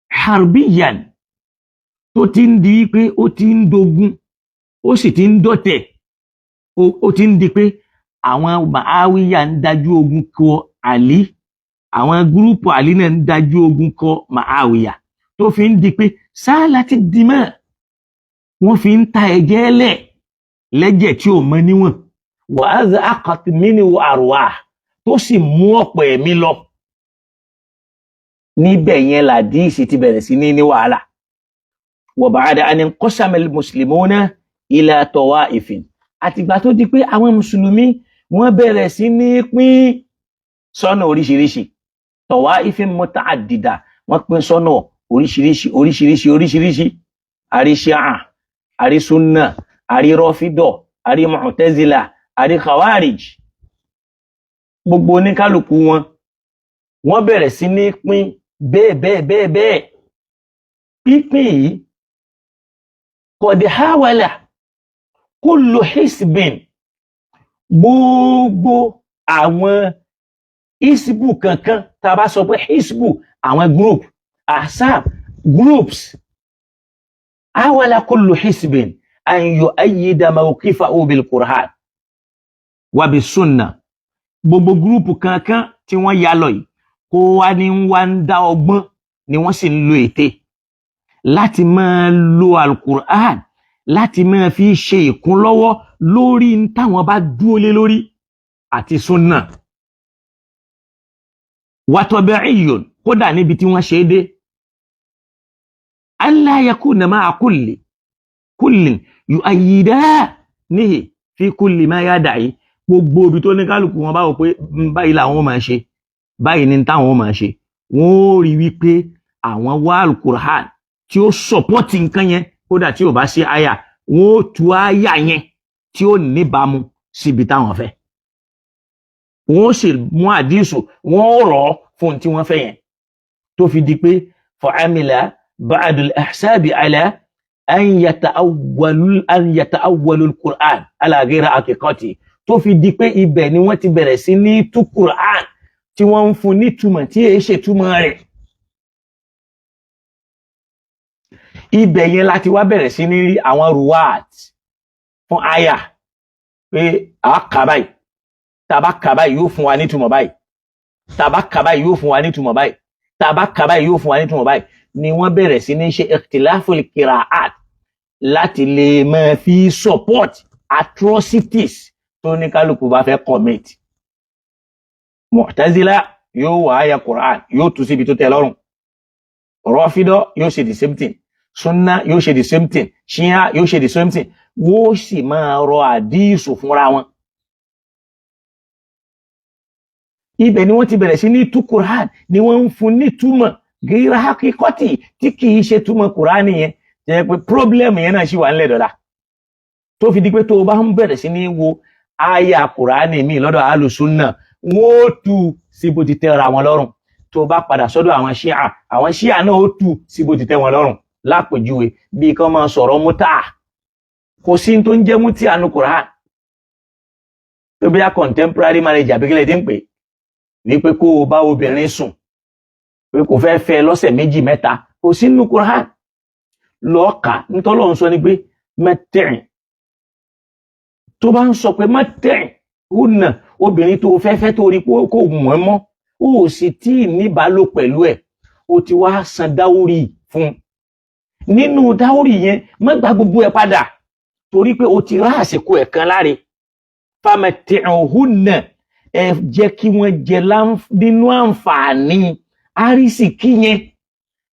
harbiyan, tó ti ń di pé ó ti ń dogun, ó sì ti ń dọ̀tẹ̀, ó ti ń di pé àwọn Màáwíyà ń dájú ogun kọ Àlí, àwọn group Àlí náà ń dájú ogun kọ Màáwíyà, tó fi ń di pé sáàlà ti dì mọ́, wọ́n fi ń ta ẹ̀jẹ̀ lẹ̀ lẹ́jẹ̀ tí ò mọ níwọ̀n, wàhálà akọ̀tìmínì àrùwà, tó sì mú ọ̀pọ̀ ẹ̀mí lọ. Níbẹ̀ yẹn làdíìsì ti bẹ̀rẹ̀ sí ní wàhálà. Wa ba'da an inqasama al-muslimuna ila tawa'ifin, àtìgbà tó di pé àwọn mùsùlùmí wọ́n bẹ̀rẹ̀ sí ní pín sọ́nà oríṣiríṣi, tawa'ifin muta'addida, wọ́n pín sọ́nà oríṣiríṣi oríṣiríṣi oríṣiríṣi, àrí Ṣíà, àrí Súnà, àrí Rọ́fídọ̀, àrí Mu'tazila, àrí Khawarij. Gbogbo oníkálukú wọn, wọ́n bẹ̀rẹ̀ sí ní pín bẹ́ẹ̀ bẹ́ẹ̀ bẹ́ẹ̀ bẹ́ẹ̀. Pínpín yìí, qad hawala kullu hisbin, gbogbo àwọn hisbu kankan, tá a bá sọ pé hisbu, àwọn group, ahzab, groups, hawala kullu hisbin an yu'ayyida mawqifahu bil Qur'an wa bis sunnah. Gbogbo group kankan tí wọ́n yà lọ yìí, kó wá ní wá ń dá ọgbọ́n ni, wọ́n sì ń lo ète láti máa lo alukur'an láti máa fi ṣe ìkúnlọ́wọ́ lórí n táwọn bá dúró lé lórí àti sunna. Wàtọ̀bẹ̀ẹ́yòn, kódà níbi tí wọ́n ṣe é dé, alla yakuna ma'a kulli kullin yu'ayyidanihi fi kulli ma yada'i. Gbogbo ibi tó ní kálukú wọn bá wò pé báyìí làwọn máa ṣe, báyìí ní táwọn máa ṣe, wọn ó rí wípé àwọn wá alukur'an tí ó support nǹkan yẹn. Kódà tí ò bá sí àyà, wọn ó tú àyà yẹn tí ó níbàámu síbi táwọn fẹ́, wọn ó sì mú àdísù, wọn ó rọ̀ ọ́ fún tí wọ́n fẹ́ yẹn, tó fi di pé fa'amila ba'dul ahsabi ala an yata'awwalu al-Qur'an ala ghayri haqiqati, tó fi di pé ibẹ̀ ni wọ́n ti bẹ̀rẹ̀ sí ní tú Qur'an tí wọ́n ń fún nítumọ̀ tí èyí ṣètúmọ̀ rẹ̀. Ibẹ̀ yẹn láti wá bẹ̀rẹ̀ sí ní rí àwọn ruwaat fún àyà pé a kà báyìí, tá a bá kà báyìí yóò fún wa nítumọ̀ báyìí, tá a bá kà báyìí yóò fún wa nítumọ̀ báyìí, tá a bá kà báyìí yóò fún wa nítumọ̀ báyìí, ni wọ́n bẹ̀rẹ̀ sí ní ṣe ikhtilaful qira'at láti lè máa fi support atrocities tó ní kálukú bá fẹ́ commit. Mu'tazila yóò wá àyà Quran, yóò tú síbi tó tẹ́ lọ́rùn. Rọ́fídọ́ yóò ṣe the same thing, Sunna yóò ṣe the same thing, Shia yóò ṣe the same thing. Wọ́n sì máa rọ àdíìsù fúnra wọn. Ibẹ̀ ni wọ́n ti bẹ̀rẹ̀ sí ní tú Quran, ni wọ́n ń fún nítumọ̀ gíra hakikọ́tì tí kì í ṣe túmọ̀ Quran yẹn. Jẹ́ pé problem yẹn náà ṣì wà ńlẹ̀ dọ̀la, tó fi di pé tó o bá ń bẹ̀rẹ̀ sí ní wo àyà Quran mi lọ́dọ̀ alùsùnà, wọ́n ó tú sí bó ti tẹ́ra wọn lọ́rùn. Tó o bá padà sọ́dọ̀ àwọn ṣíà, àwọn ṣíà náà ó tú sí bó ti tẹ́ wọn lọ́rùn. Lápèjúwe, bí kán máa sọ̀rọ̀ mútà, kò sí tó ń jẹ́ mútì àánú Quran, tó bí a contemporary marriage àbíkílẹ̀ tí ń pè ní pé kó o bá obìnrin sùn pé kò fẹ́ fẹ́ lọ́sẹ̀ méjì mẹ́ta, kò sí nínú Quran. Lọ́ọ̀ka nítọ́lọ́ ń sọ ni pé mẹ́tẹ̀rìn, tó bá ń sọ pé mẹ́tẹ̀rìn ó nà obìnrin tó fẹ́ fẹ́ tó rí pé kò mọ̀ ẹ́ mọ́, ó sì tí ì níbàálò pẹ̀lú ẹ̀, ó ti wá san dáwórì fún un. Nínú dáwórì yẹn, má gba gbogbo ẹ̀ padà, torí pé o ti rá àsìkò ẹ̀ kan láre. Famati'uhunna, ẹ jẹ́ kí wọ́n jẹ nínú àǹfààní àrísìkí yẹn.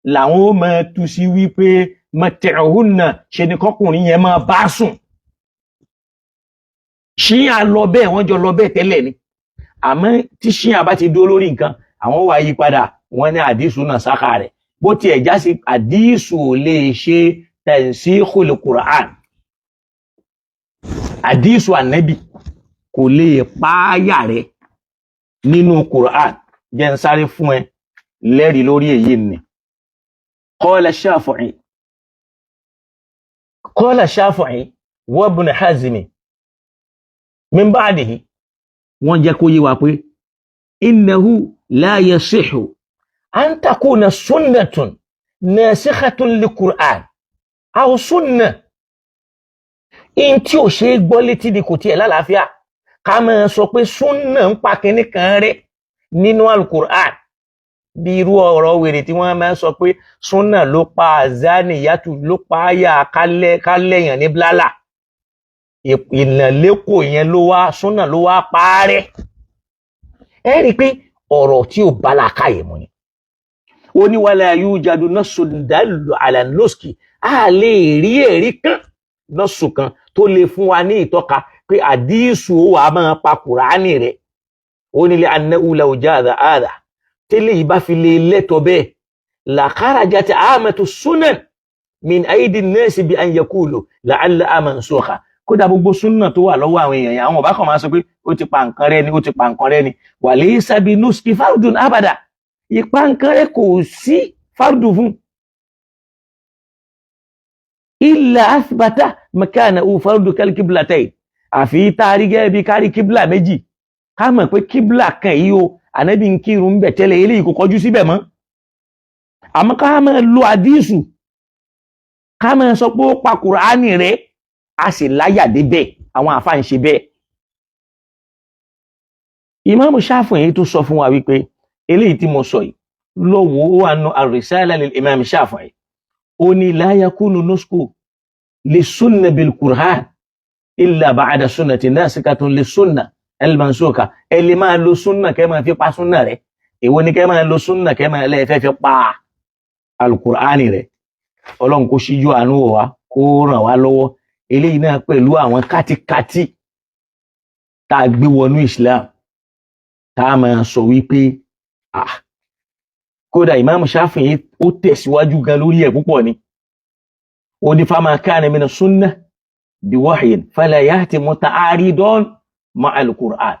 Làwọn ó máa tú sí wípé mati'uhunna, ṣe ni kọkùnrin yẹn máa bá sùn. Ṣíà lọ bẹ́ẹ̀, wọ́n jọ lọ bẹ́ẹ̀ tẹ́lẹ̀ ni. Àmọ́ tí ṣíà bá ti dúró lórí nǹkan, àwọn wá yí padà, wọ́n ní àdísù náà sáka rẹ̀. Bó tiẹ̀ já sí àdísù ò lè ṣe tansikhul Qur'an, àdísù ànẹ́bì kò lè pààyà rẹ̀ nínú Qur'an. Jẹ́ ń sáré fún ẹ lẹ́rìí lórí èyí ni. Qala Shafi'i, qala Shafi'i wa Ibn Hazmi min ba'dihi, wọ́n jẹ́ kó yé wa pé innahu la yasihu An takuna sunnatun nasikhatun li Qur'an aw sunna in tí ò ṣe é gbọ́ létí ni kò tiẹ̀ lálàáfíà ká máa sọ pé sunna ń pa kinní kan rẹ́ nínú alukur'an, bí irú ọ̀rọ̀ wèrè tí wọ́n máa ń sọ pé sunna ló pa azaniyatu, ló pa àyà kálẹ̀yàn ní blálà ìnàlékò yẹn, ló wá sunna ló wá parẹ́. Ẹ rí i pé ọ̀rọ̀ tí ò bá làákàyè mu ni. Ó ní wala yujadu nassun dallu ala nuski, a lè rí ẹ̀rí kan, nọ́ọ̀sù kan tó lè fún wa ní ìtọ́ka pé àdísù ó wàá máa pa Kùránì rẹ̀. Ó ní li annahu law jaza hadha, tẹ́lẹ̀ yìí bá fi lè lẹ́tọ̀ bẹ́ẹ̀, la kharajat amatu sunan min aidi nasi bi an yaqulu la'alla mansukha. Kódà gbogbo súnà tó wà lọ́wọ́ àwọn èèyàn yẹn, àwọn ọba kan máa sọ pé ó ti pa nǹkan rẹ̀ ni, ó ti pa nǹkan rẹ̀ ni. Wa laysa bi nuski fardun abada, ìpa nǹkan rẹ̀ kò sí fardu fún illa athbata makanahu fardu kal-qiblatayn, àfi táàrí gẹ́gẹ́ bí kárí kíblà méjì, ká mọ̀ pé kíblà kan yìí o, ànábì ń kírun ń bẹ̀ tẹ́lẹ̀, eléyìí kò kọjú síbẹ̀ mọ́. Àmọ́ ká máa lo àdísù, ká máa sọ pé ó pa Kùránì rẹ̀, a sì láyà débẹ̀, àwọn àfáà ń ṣe bẹ́ẹ̀. Ìmáàmù Ṣáfi'í tó sọ fún wa wípé eléyìí tí mo sọ yìí lọ́wọ́, ó wà nù ar-Risala lil Imam Ṣáfi'í. Ó ní la yakunu nusku li sunna bil Qur'an illa ba'da sunnati nasikatun li sunna al-mansuka. Ẹ lè máa lo sunna kẹ́ máa fi pa sunna rẹ̀. Èwo ni kẹ́ máa lo sunna kẹ́ máa lẹ́ẹ̀fẹ́ fi pa alukur'ani rẹ̀? Ọlọ́run kó ṣíjú àánú wò wá, kó ràn wá lọ́wọ́. Eléyìí náà pẹ̀lú àwọn kátikátí tá a gbé wọnú Islam, tá a máa sọ wípé, ah, kódà Ìmáàmù Ṣáfi'í ó tẹ̀síwájú gan lórí ẹ̀ púpọ̀ ni. Ó ní fama kana mina sunnah bi wahyin fala ya'ti muta'aridan ma'a al-Qur'an.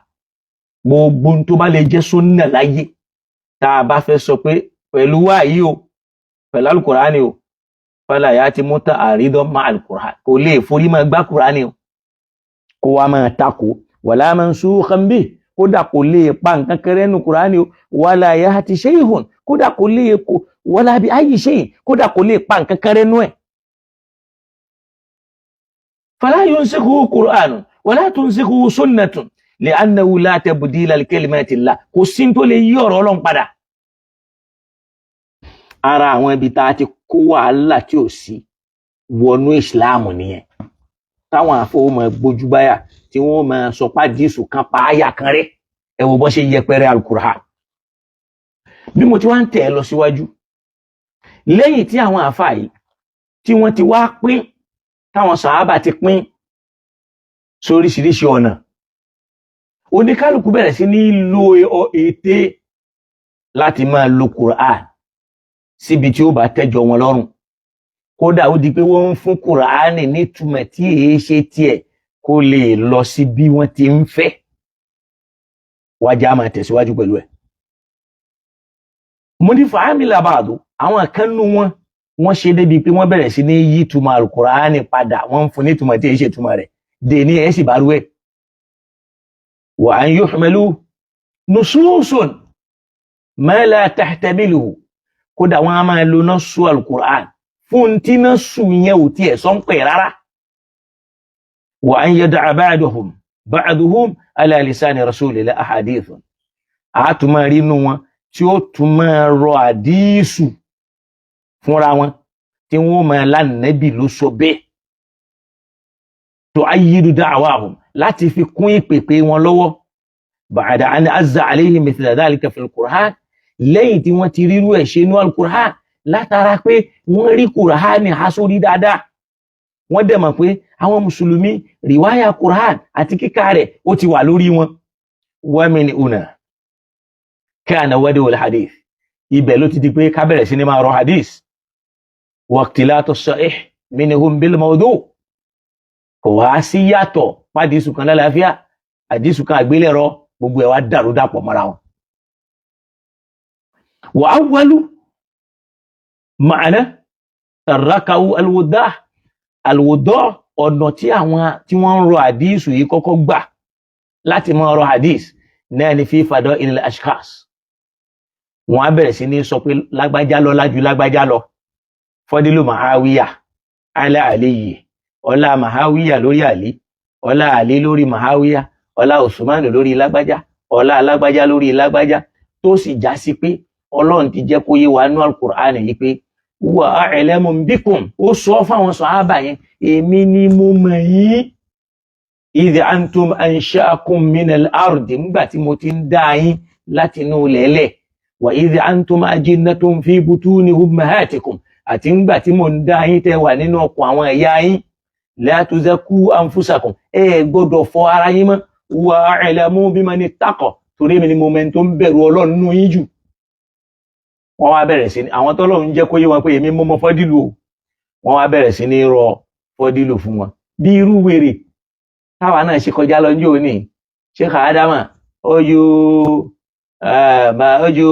Gbogbo tó bá lè jẹ́ sunna láyé, tá a bá fẹ́ sọ pé pẹ̀lú wáyé o, pẹ̀lú alukur'ani o, fala ya'ti muta'aridan ma'a al-Qur'an, kò lè forí máa gbá kur'ani o, kó wá máa takò. Wala mansukhan bihi, kódà kò lè pa nǹkan kẹrẹ́ nu kur'ani o. Wala ya'ti shay'un, kódà kò lè kó wala bi ayyi shay'in, kódà kò lè pa nǹkan kẹrẹ́ nu ẹ̀. Fala yunsikhu qur'anun wala tunsikhu sunnatun li'annahu la tabdila li kalimatillah. Kò sí tó lè yí ọ̀rọ̀ Ọlọ́run padà. Ara àwọn ibi tá a ti kó wàhálà tí ò sí wọnú ìsìláàmù nìyẹn, táwọn àfọwọ́mọ gbójúbáyà tí wọ́n máa sọ pàdísù kan pa àyà kan rẹ̀. Ẹ wo bó ṣe yẹpẹrẹ alukur'an. Bí mo ti wá ń tẹ̀ ẹ́ lọ síwájú, lẹ́yìn tí àwọn àfáà yìí tí wọ́n ti wá pín, táwọn sàhábà ti pín sóríṣiríṣi ọ̀nà, oníkálukú bẹ̀rẹ̀ sí ní lo ète láti máa lo Quran síbi tí ó bá tẹ́jọ wọn lọ́rùn. Kódà ó di pé wọ́n ń fún Quran nítumọ̀ tí èé ṣe tiẹ̀, kó lè lọ sí bí wọ́n ti ń fẹ́. Wájà máa tẹ̀síwájú pẹ̀lú ẹ̀. Mo ní fàámìlà báàdù, àwọn kan nú wọn, wọ́n ṣe débi pé wọ́n bẹ̀rẹ̀ sí ní yí túmọ̀ alukur'ani padà, wọ́n ń fún ní túmọ̀ tí èé ṣe túmọ̀ rẹ̀ dè ní ẹ̀ sì bá rú ẹ̀. Wa an yuhmalu nususun ma la tahtamiluhu, kódà wọ́n á máa lo nọ́ọ̀sù alukur'an fún tí nọ́ọ̀sù yẹn ò tiẹ̀ sọ ń pè rárá. Wa an yada'a ba'duhum ba'duhum ala lisani rasulillah ahadithun, àtúmọ̀ rí inú wọn tí ó tún máa rọ àdísù fúnra wọn, tí wọ́n máa lánàbì ló sọ bẹ́ẹ̀, tu'ayyidu da'wahum, láti fi kún ìpèpè wọn lọ́wọ́. Ba'da an azza alayhim mithla dhalika fil Qur'an, lẹ́yìn tí wọ́n ti rírú ẹ̀ ṣe inú al-Qur'an, látara pé wọ́n rí Qur'an há sórí dáadáa, wọ́n dẹ̀ mọ̀ pé àwọn mùsùlùmí, rìwáyà Qur'an àti kíkà rẹ̀ ó ti wà lórí wọn. Wa min huna kana wadu al-hadith, ibẹ̀ ló ti di pé ká bẹ̀rẹ̀ sí ní máa rọ hadith, wa ikhtilatu as-sahih minhum bil mawdu'. Kò wá sí yàtọ̀ pàdísù kan lálàáfíà, àdísù kan àgbélẹ̀rọ, gbogbo ẹ̀ wá dàrú dàpọ̀ mọ́ra wọn. Wa awwalu ma'ana tarakahu al-wudah al-wudah, ọ̀nà tí àwọn tí wọ́n ń rọ àdísù yìí kọ́kọ́ gbà láti máa rọ hadith náà ni fi fada'il al-ashkhas. Wọ́n á bẹ̀rẹ̀ sí ní sọ pé lágbájá lọ́lá ju lágbájá lọ. Fọ́dílù Mahawiya ala Aliyi, ọlá Mahawiya lórí Àlí, ọlá Àlí lórí Mahawiya, ọlá Usman lórí lágbájá, ọlá lágbájá lórí lágbájá, tó sì já sí pé Ọlọ́run ti jẹ́ kó yé wa nú Al-Qur'an yìí pé wa a'lamu bikum, ó sọ fáwọn sàhábà yẹn, èmi ni mo mọ̀ yín, idh antum ansha'akum minal ardi, nígbà tí mo ti ń dá yín láti inú lẹ́lẹ̀, wa idh antum ajinnatun fi butuni ummahatikum, àti ńgbà tí mo ń dá yín tẹ́ wà nínú ọkọ̀ àwọn ẹ̀yà yín, la tuzakku anfusakum, ẹ gbọ́dọ̀ fọ ara yín mọ́, wa a'lamu biman ittaqa, torí èmi ni mo mẹ́ni tó ń bẹ̀rù Ọlọ́run nínú yín jù. Wọ́n wá bẹ̀rẹ̀ sí ní àwọn tọ́lọ́run jẹ́ kó yé wọn pé èmi mo mọ fọ́dílù o, wọ́n wá bẹ̀rẹ̀ sí ní rọ fọ́dílù fún wọn bí irú wèrè táwa náà ṣe kọjá lọ́jọ́ òní. Sheikh Adama ojú ojú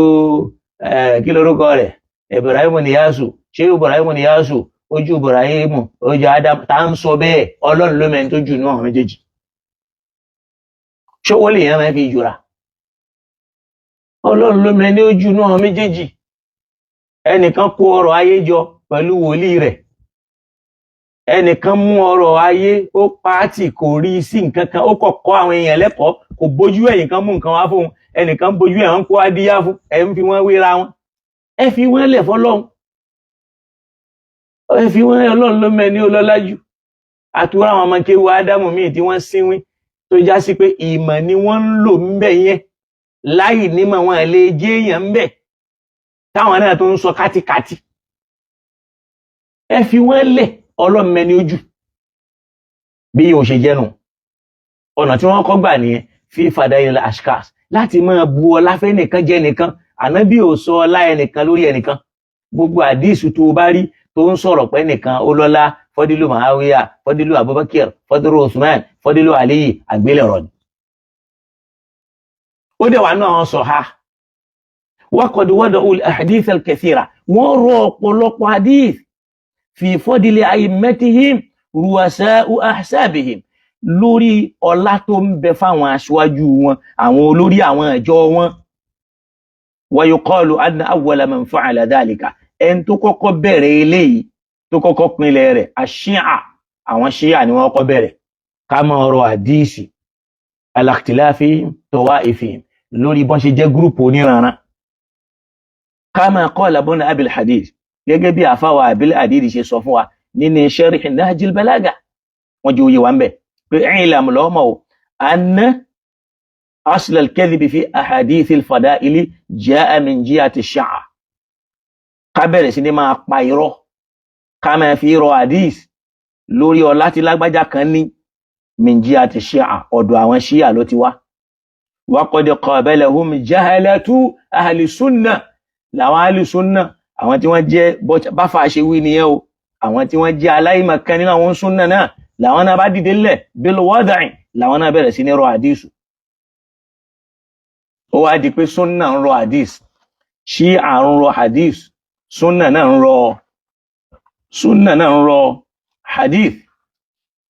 kí lorúkọ rẹ̀, Ibrahim Niyasu, ṣé Ibrahim Niyasu ojú Ibrahim ojú Adam tá ń sọ bẹ́ẹ̀? Ọlọ́run ló mẹ́ni tó jù ní àwọn méjèèjì. Ṣówó lè yẹn máa fi jura? Ọlọ́run ló mẹ́ni ó jù ní àwọn méjèèjì. Ẹnìkan kó ọrọ̀ ayé jọ pẹ̀lú wòlíì rẹ̀, ẹnìkan mú ọrọ̀ ayé, ó pààtì, kò rí sí nǹkan kan, ó kọ̀ kọ́ àwọn èèyàn lẹ́kọ̀ọ́, kò bójú ẹ̀yìn kan mú nǹkan wá fóun, ẹnìkan bójú ẹ̀ ń kó adíyá fún ẹ̀, ń fi wọ́n wéra wọn. Ẹ fi wọ́n lẹ̀ fọlọ́run, ẹ fi wọ́n. Ọlọ́run ló mẹ́ni ó lọ́lá jù. Àtúrò àwọn ọmọ kéwu Ádámù míì tí wọ́n sínwín, tó já sí pé ìmọ̀ ni wọ́n ń lò ń bẹ̀ yẹn, láì nímọ̀ wọn lè jẹ́ èèyàn ń bẹ̀, táwọn náà tó ń sọ kátikàti. Ẹ fi wọ́n lẹ̀, Ọlọ́run mẹ́ni ojú. Bí yóò ṣe jẹ́nu ọ̀nà tí wọ́n kọ́ gbà nìyẹn, fi fadail ashkas, láti máa bu ọlá fẹ́nìkan jẹ́ nìkan. Ànábì ò sọ ọlá ẹnìkan lórí ẹnìkan. Gbogbo àdísù tó o bá rí tó ń sọ̀rọ̀ pé nìkan ó lọ́lá, fọ́dílù Muawiya, fọ́dílù Abubakar, fọ́dílù Usman, fọ́dílù Aliyi, àgbélẹ̀rọ ni. Ó dẹ̀ wà náà àwọn sọ̀ha waqad wada'u al-ahadith al-kathira, wọ́n rọ ọ̀pọ̀lọpọ̀ hadith fi fadli a'immatihim ruwasa'u ahsabihim, lórí ọlá tó ń bẹ fáwọn aṣáájú wọn, àwọn olórí àwọn ìjọ wọn. Wa yuqalu anna awwala man fa'ala dhalika, ẹni tó kọ́kọ́ bẹ̀rẹ̀ eléyìí, tó kọ́kọ́ pinlẹ̀ rẹ̀, àṣíà, àwọn ṣíà ni wọ́n kọ́ bẹ̀rẹ̀ ká máa rọ àdíìsì ala ikhtilafi tawa'ifihim, lórí bọ́n ṣe jẹ́ group oníranran. Kama qala ibn abil hadid, gẹ́gẹ́ bí àfáwà abil hadid ṣe sọ fún wa nínú sharh nahjil balaga, wọ́n jẹ́ òye wa ń bẹ̀ pé i'lam, lọ́mọ o, anna asl al-kadhibi fi ahadith al-fada'ili ja'a min jihati ash-shi'a. Ká bẹ̀rẹ̀ sí ní máa pa irọ́, ká máa fi rọ hadith lórí ọlá tí lágbájá kan ní, min jihati ash-shi'a, ọ̀dọ̀ àwọn ṣíà ló ti wá. Wa qad qabalahum jahalatu ahli sunnah, làwọn ahli sunnah, àwọn tí wọ́n jẹ́ báfà ṣe wí nìyẹn o, àwọn tí wọ́n jẹ́ aláìmọ̀kan nínú àwọn súnnà náà, làwọn náà bá dìde lẹ̀ bil wada'i, làwọn náà bẹ̀rẹ̀ sí ní rọ àdísù. Ó wá di pé súnnà ń rọ àdísù, ṣíà ń rọ àdísù, súnnà náà ń rọ, súnnà náà ń rọ hadith.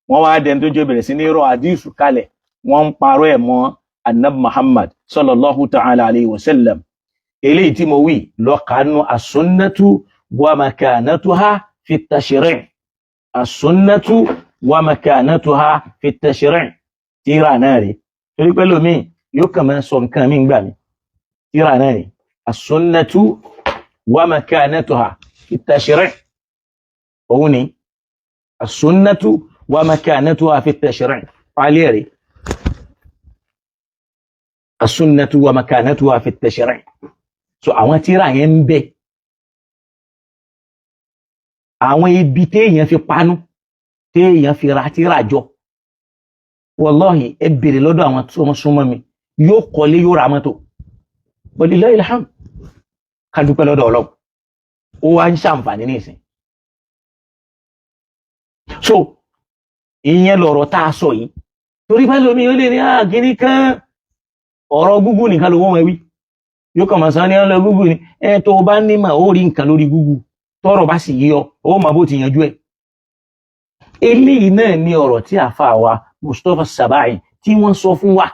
Wọ́n wá dẹni tó jẹ́ bẹ̀rẹ̀ sí ní rọ àdísù kalẹ̀, wọ́n ń parọ́ ẹ̀ mọ́ anab Muhammad sallallahu ta'ala alayhi wa sallam. Eléyìí tí mo wí lọ́kàánú as-sunnatu wa makanatuha fi tashri', as-sunnatu wa makanatuha fi tashri', tíra náà rí, torí pé lómi yóò kàn máa sọ nǹkan mi gbà mí. Tíra náà rí, as-sunnatu wa makanatuha fi tashri', òun ni as-sunnatu wa makanatuha fi tashri', pálí rí, as-sunnatu wa makanatuha fi tashri'. So àwọn tíra yẹn ń bẹ, àwọn ibi téèyàn fi panú, téèyàn fi ra tíra jọ, wallahi, ẹ bèrè lọ́dọ̀ àwọn tó wọ́n súnmọ́ mi, yóò kọ́lé, yóò ra mọ́tò, walillahi alhamd, ká dúpẹ́ lọ́dọ̀ Ọlọ́run, ó wá ń ṣàǹfààní nísìn. So ìyẹn lọ̀rọ̀ tá a sọ yìí, torí bá lómi ó lè ní àgíní kan, ọ̀rọ̀ Google nìkan ló wọ́n wí, yóò kàn máa sọ ní ọlọ Google ni. Ẹ tó o bá nímọ̀, ó rí nǹkan lórí Google, tọ́rọ̀ bá sì yí ọ, ó mọ bó ti yanjú ẹ̀. Eléyìí náà ni ọ̀rọ̀ tí àfa wa Mustapha Sabai tí wọ́n sọ fún wa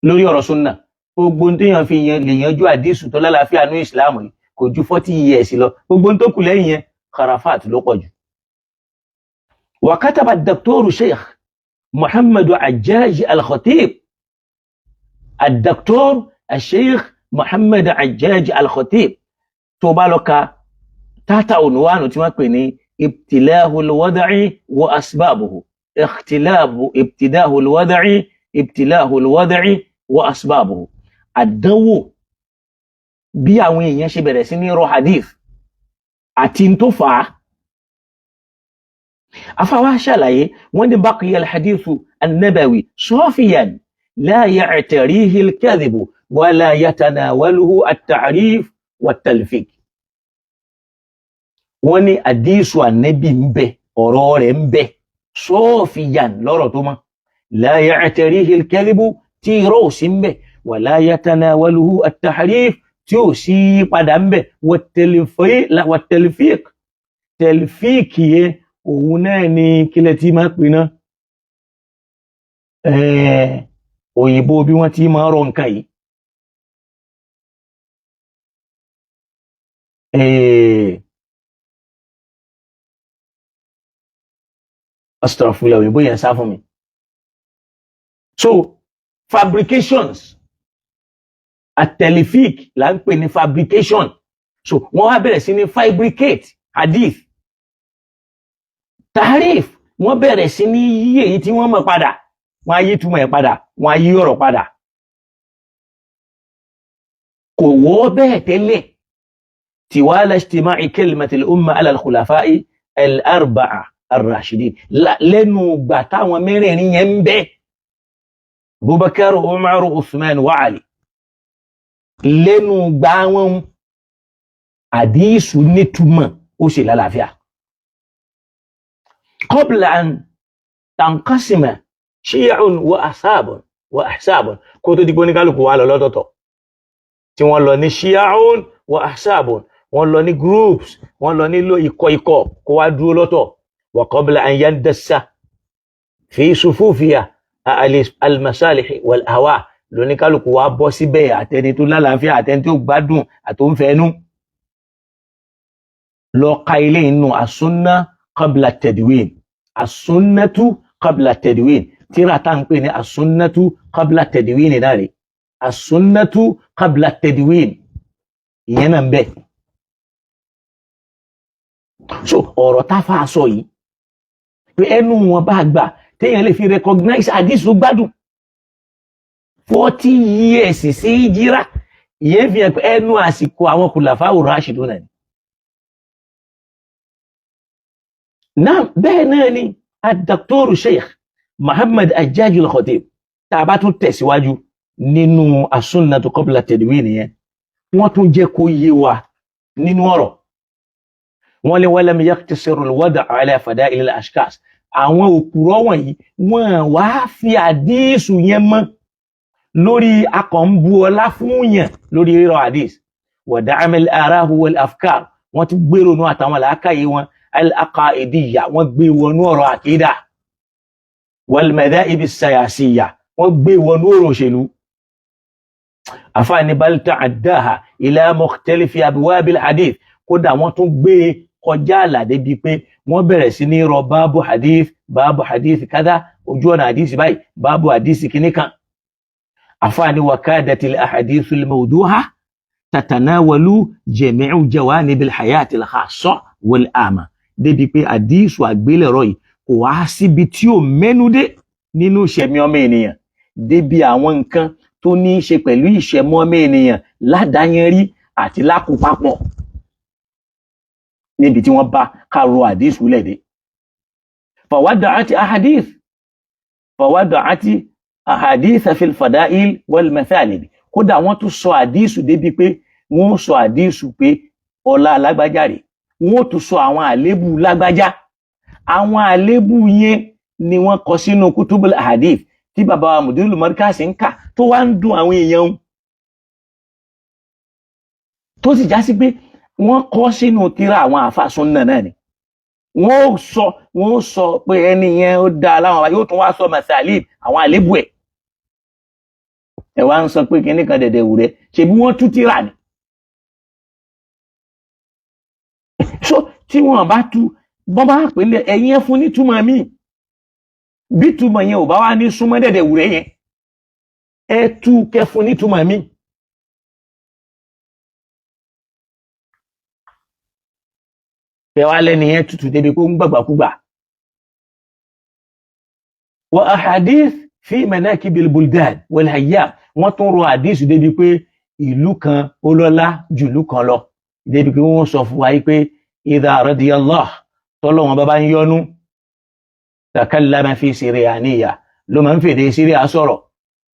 lórí ọ̀rọ̀ sunna. Gbogbo ohun téèyàn fi lè yanjú àdísù tó lálàáfíà ní ìsìláàmù yìí kò ju 40 years lọ. Gbogbo ohun tó kù lẹ́yìn yẹn, kharafat ló pọ̀ jù. وكتب الدكتور شيخ محمد عجاج الخطيب، الدكتور الشيخ محمد عجاج الخطيب، tó bá lọ ka tata unwanu tí wọ́n pè ní ابتلاه الوضع وأسبابه، اختلاف ابتداه الوضع، ابتلاه الوضع وأسبابه، àdánwò bí àwọn èèyàn ṣe bẹ̀rẹ̀ sí ní rọ hadith àti n tó fà á. Afáwá ṣàlàyé, wọ́n ní بقي الحديث النبوي صافيا لا يعتريه الكذب ولا يتناوله التحريف والتلفيق. Wọ́n ní àdísù ànẹ́bì ń bẹ, ọ̀rọ̀ rẹ̀ ń bẹ صافيا, lọ́rọ̀ tó mọ́, لا يعتريه الكذب, tí irọ́ ò sí ń bẹ, ولا يتناوله التحريف, tí ò sí padà ń bẹ, والتلفيق. تلفيق yẹn, òun náà ni kílẹ̀ tí máa pè náà, òyìnbó bí wọ́n ti máa rọ nǹkan yìí. Astagfirullah, òyìnbó yẹn sá fún mi. So fabrications, التلفيق là ń pè ní fabrication. So wọ́n wá bẹ̀rẹ̀ sí ní fabricate hadith, تحريف, wọ́n bẹ̀rẹ̀ sí ní yí èyí tí wọ́n mọ̀ padà, wọ́n á yí túmọ̀ ẹ̀ padà, wọ́n á yí ọ̀rọ̀ padà. Kò wọ́ bẹ́ẹ̀ tẹ́lẹ̀. طوال اجتماع كلمة الأمة على الخلفاء الأربعة الراشدين, lẹ́nu ìgbà táwọn mẹ́rẹ̀ẹ̀rin yẹn ń bẹ, Abubakar, Umar, Uthman wa Ali, lẹ́nu ìgbà wọn, àdísù nítumọ̀, ó sì lálàáfíà. قبل أن تنقسم شيع وأحزاب وأحزاب, kó tó di pé oníkálukú wà lọ lọ́tọ̀ọ̀tọ̀, tí wọ́n lọ ní شيع وأحزاب, wọ́n lọ ní groups, wọ́n lọ nílò ikọ̀ ikọ̀, kó wá dúró lọ́tọ̀. وقبل أن يندس في صفوفها المصالح والأهواء, lóníkálukú wá bọ́ síbẹ̀, àtẹni tó lálàáfíà, àtẹni tó gbádùn, àtòǹfẹ́nu. Lọ ka ilé inú السنة قبل التدوين، السنة قبل التدوين, tíra tá à ń pè ní السنة قبل التدوين náà rè, السنة قبل التدوين, ìyẹn náà ń bẹ. So ọ̀rọ̀ táfà sọ yìí pé ẹnu wọn bá gbà téèyàn lè fi recognize hadith tó gbádùn, 40 years sí hijira, ìyẹn fi hàn pé ẹnu àsìkò àwọn خلفاء الراشدون náà ni. Náà bẹ́ẹ̀ náà ni الدكتور Sheikh Muhammad Ajaj al-Khatib, tá a bá tún tẹ̀síwájú nínú السنة قبل التدوين nìyẹn, wọ́n tún jẹ́ kó yé wa nínú ọ̀rọ̀ wọ́n lé ولم يقتصر الوضع على فضائل الأشخاص. Àwọn òpùrọ̀ wọ̀nyí, wọ́n wá fi àdísù yẹn mọ́ lórí akọ̀ǹbu ọlá fún yẹn lórí rírọ̀ àdísù ودعم الآراء والأفكار. Wọ́n tún gbèrò nù àtàwọn làákàyè wọn العقائدية, wọ́n gbé wọnú ọ̀rọ̀ àkídà, والمذاهب السياسية, wọ́n gbé wọnú ọ̀rọ̀ òṣèlú. Àfáàní بل تعداها إلى مختلف أبواب الحديث. Kódà wọ́n tún gbé kọjá àlà débi pé wọ́n bẹ̀rẹ̀ sí ní rọ báàbù hadith, báàbù hadith kádà, ojú ọ̀nà hadith báyìí, báàbù hadith kìíní kan. Àfáàní وكادت الأحاديث الموضوعة تتناول جميع جوانب الحياة الخاصة والعامة, débi pé àdísù àgbélẹ̀rọ yìí kò wá síbi tí ò mẹ́nu dé nínú ìṣẹ̀mí ọmọ ènìyàn, débi àwọn nǹkan tó ní í ṣe pẹ̀lú ìṣẹ̀mí ọmọ ènìyàn ládàáyanrí àti lákòpapọ̀, níbi tí wọ́n bá kárò àdísù lẹ́dẹ̀. فوضعت أحاديث في الفضائل والمثالب. Kódà wọ́n tún sọ àdísù débi pé wọ́n sọ àdísù pé ọlá lágbájá rè, wọ́n tún sọ àwọn àlébù lágbájá. Àwọn àlébù yẹn ni wọ́n kọ sínú كتب الأحاديث tí bàbá wa مدير المركز ń kà, tó wá ń dùn àwọn èèyàn, tó sì já sí pé wọ́n kọ sínú tírà àwọn àáfàá súnnà náà ni. Wọ́n ó sọ pé ẹni yẹn ó dáa láwọn, yóò tún wá sọ مثالب, àwọn àlébù ẹ̀. Ẹ wá ń sọ pé kinní kan dẹ̀dẹ̀ wù rẹ, ṣebí wọ́n tú tírà ni. So tí wọ́n bá tú, bọ́n bá pè é, ẹ̀yin ẹ fún nítumọ̀ míì. Bí túmọ̀ yẹn ò bá wá ní súnmọ́ dẹ̀dẹ̀ wù rẹ yẹn, ẹ tú kẹ fún nítumọ̀ míì. Ẹ wá lẹ́nu yẹn tutù débi kó ń gbàgbàkúgbà. Wa ahadith fi manakibil buldan wal hayyam, wọ́n tún rọ àdísù débi pé ìlú kan ó lọ́lá ju ìlú kan lọ, débi pé wọ́n sọ fún wa yìí pé idha radiyallah, tọ́lọ́wọ́n bá bá ń yọnu, takallama fi siriyaniya, ló máa ń fèdè síríà sọ̀rọ̀.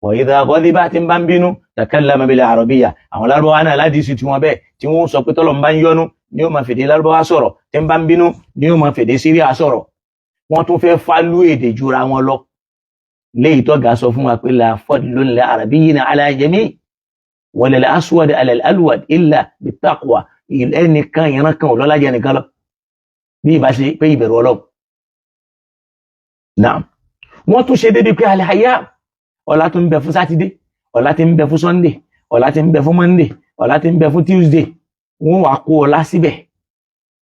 Wa idha ghadiba, tí ń bá ń bínú, takallama bil arabiyya. Àwọn lárúbáwá náà ládìsí tí wọ́n bẹ́ẹ̀, tí wọ́n sọ pé tọ́lọ́wọ́n bá ń yọnu ni ó máa fèdè lárúbáwá sọ̀rọ̀, tí ń bá ń bínú ni ó máa fèdè síríà sọ̀rọ̀. Wọ́n tún fẹ́ fálú èdè jura wọn lọ. Léyìí tọ́gà sọ fún wa pé la fadlun li arabiyyina ala jami' wala al aswad ala al alwad illa bittaqwa. Ẹnìkan ìran kan ò lọ́lá jẹ́ nìkan lọ bí ìbá ṣe pé ìbẹ̀rù Ọlọ́run. Naam. Wọ́n tún ṣe débi pé alhaya, ọ̀la tó ń bẹ fún sátidé, ọ̀la tí ń bẹ fún sunday, ọ̀la tí ń bẹ fún monday, ọ̀la tí ń bẹ fún tuesday, wọ́n wàá kó ọlá síbẹ̀,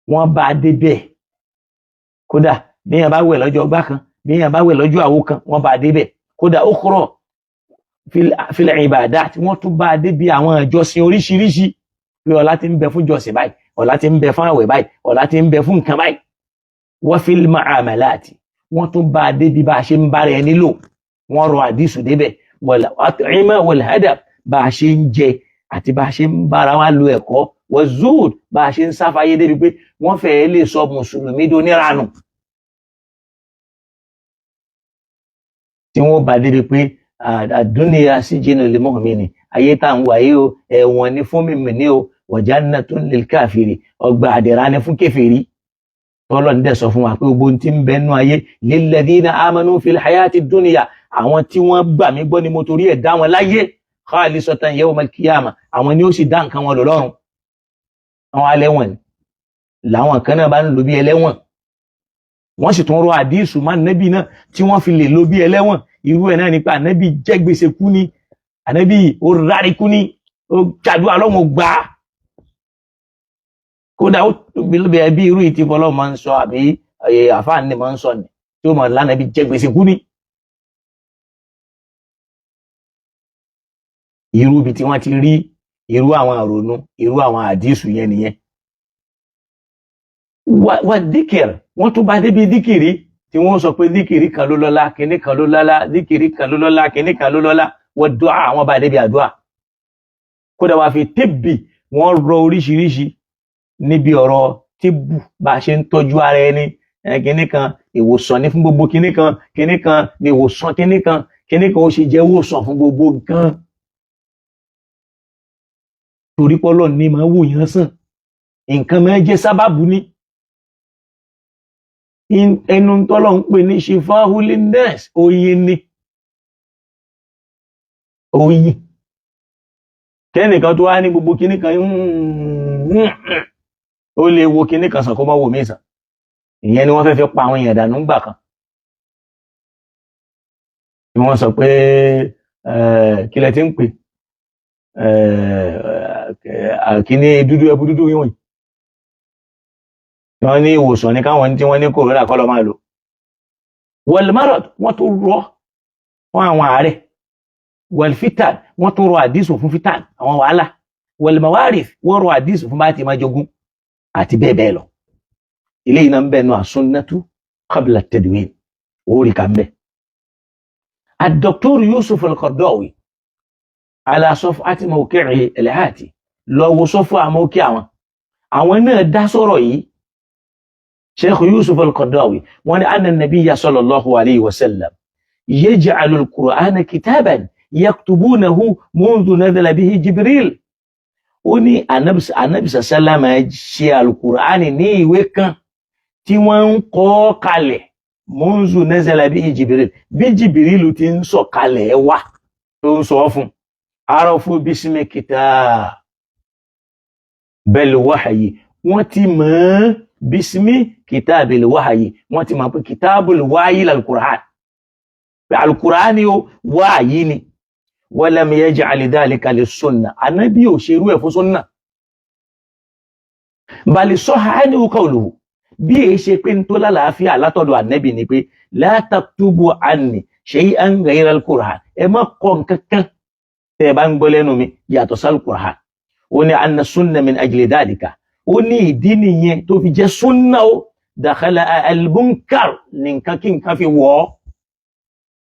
wọ́n bá a débẹ̀. Kódà bí èèyàn bá wẹ̀ lọ́jọ́ ọgbà kan, bí èèyàn bá wẹ̀ lọ́jọ́ àwo kan, wọ́n bá a débẹ̀. Kódà ó kúrọ̀ fil ibadat, wọ́n tún bá a débi àwọn ìjọsìn oríṣiríṣi, pé ọlá tí ń bẹ fún ìjọsìn báyìí, ọlá tí ń bẹ fún àwẹ̀ báyìí, ọlá tí ń bẹ fún nǹkan báyìí. Wa fil muamalati, wọ́n tún bá a débi bá a ṣe ń bára ẹni lò, wọ́n rọ àdìsù débẹ̀. Wal at'ima wal hadab, bá a ṣe ń jẹ àti bá a ṣe ń bára wa lo ẹ̀kọ́. Wa zuhud, bá a ṣe ń sáfáyé, débi pé wọ́n fẹ́ẹ́ lè sọ mùsùlùmí doníranù, tí wọ́n bá débi pé àdúnyà sijinu lil mu'mini, ayé tá à ń wáyé o, ẹ̀wọ̀n ni fún mímì o, wa jannatun lil káfìrí, ọgbà àdẹ̀rà ni fún kèfèrí. Tọ́lọ̀ ń dẹ̀ sọ fún wa pé gbogbo ohun tí ń bẹ nú ayé, lilladhina amanu fil hayati dunya, àwọn tí wọ́n gbà mí gbọ́ ni mo torí ẹ̀ dá wọn láyé, khalisatan yawmal qiyamah, àwọn ni ó sì dá nǹkan wọn lò lọ́run. Àwọn alẹ́wọ̀n ni làwọn kan náà bá ń lò bí ẹlẹ́wọ̀n, wọ́n sì tún rọ àdísù má nẹ́bí náà tí wọ́n fi lè lò bí ẹlẹ́wọ̀n. Irú ẹ̀ náà nípa ànẹ́bí jẹ́ gbèsè kú ni, ànẹ́bí ó rárí kú ni, ó jàdúrà lọ́wọ́ gbà á. Kódà ó bí irú ìtì fọlọ́ máa ń sọ, àbí àfáàní máa ń sọ ni tí ó mọ̀ lánàbí jẹ́ gbèsè kú ni. Irú ibi tí wọ́n ti rí irú àwọn àrònú, irú àwọn àdísù yẹn nìyẹn. Wà díkìrì, wọ́n tún bá débi díkìrì tí wọ́n sọ pé díkìrì kan ló lọ́lá, kinní kan ló lọ́lá, díkìrì kan ló lọ́lá, kinní kan ló lọ́lá. Wọ́n dùá, àwọn bá débi àdúà. Kódà wàá fi tébì, wọ́n rọ oríṣiríṣi níbi ọ̀rọ̀ tíbù, bá a ṣe ń tọ́jú ara ẹni, kinní kan ìwòsàn ní fún gbogbo kinní kan, kinní kan ní ìwòsàn kinní kan, kinní kan ó ṣe jẹ́ ìwòsàn fún gbogbo nǹkan. Torí pé Ọlọ́run ní máa wò yán sàn, nǹkan máa jẹ́ sábàbù ní ẹnu tọ́lọ̀ ń pè ní shifahulines, oyin ni oyin. Kẹ́nìkan tó wá ní gbogbo kinní kan, ó lè wo kinní kan sàn kó má wò mí sàn. Ìyẹn ni wọ́n fẹ́ fi pa àwọn èèyàn dànù ńgbà kan tí wọ́n sọ pé kí lẹ ti ń pè kíní dúdú, ẹbu dúdú yìí, wọ́n ní ìwòsàn ní káwọn tí wọ́n ní kòrónà kọ́ lọ máa lò. Wal marad, wọ́n tún rọ fún àwọn àárẹ̀. Wal fitan, wọ́n tún rọ àdísù fún fitan, àwọn wàhálà. Wal mawarith, wọ́n rọ àdísù fún bá ti máa jogún àti bẹ́ẹ̀ bẹ́ẹ̀ lọ. Ilé iná ń bẹ̀ nù as-sunnatu qabla at-tadwin, orí kan bẹ́ẹ̀. Ad-Doktor Yusuf al-Qaradawi ala safhati mawqi'i al-hati, lọ wo sọ́fọ́ àmọ́kí àwọn náà dá sọ̀rọ̀ yìí. Sheikh Yusuf al-Qaradawi wọ́n ní anna nabiyya sallallahu alayhi wa sallam yaj'alu al-Qur'ana kitaban yaktubunahu mundu nazala bihi Jibril. Ó ní anabi sallama ṣe al-Qur'ani ní ìwé kan tí wọ́n ń kọ kalẹ̀ mundu nazala bihi Jibril, bí Jibril ti ń sọ̀ kalẹ̀ wá tó ń sọ fún arafu bismi kitab bal wahyi, wọ́n ti mọ̀ bismi kitabil wahyi, wọ́n ti mọ̀ pé kitabul wahyi l'al-Qur'an, pé al-Qur'an ni ó wáyí ni. Walam yaj'al dhalika lis-sunnah, ànábì ò ṣerú ẹ̀ fún sunna. Bal sahha anhu qawluhu, bí èyí ṣe pé ń tó lálàáfíà látọ̀dọ̀ ànábì ni pé la taktubu anni shay'an ghayra al-Qur'an, ẹ má kọ nǹkan kan tẹ́ ẹ bá ń gbọ́ lẹ́nu mi yàtọ̀ sí al-Qur'an. Ó ní anna sunna min ajli dhalika, ó ní ìdí nìyẹn tó fi jẹ́ sunna o, dakhala al-munkar, ní nǹkan kí nǹkan fi wọ̀ ọ́,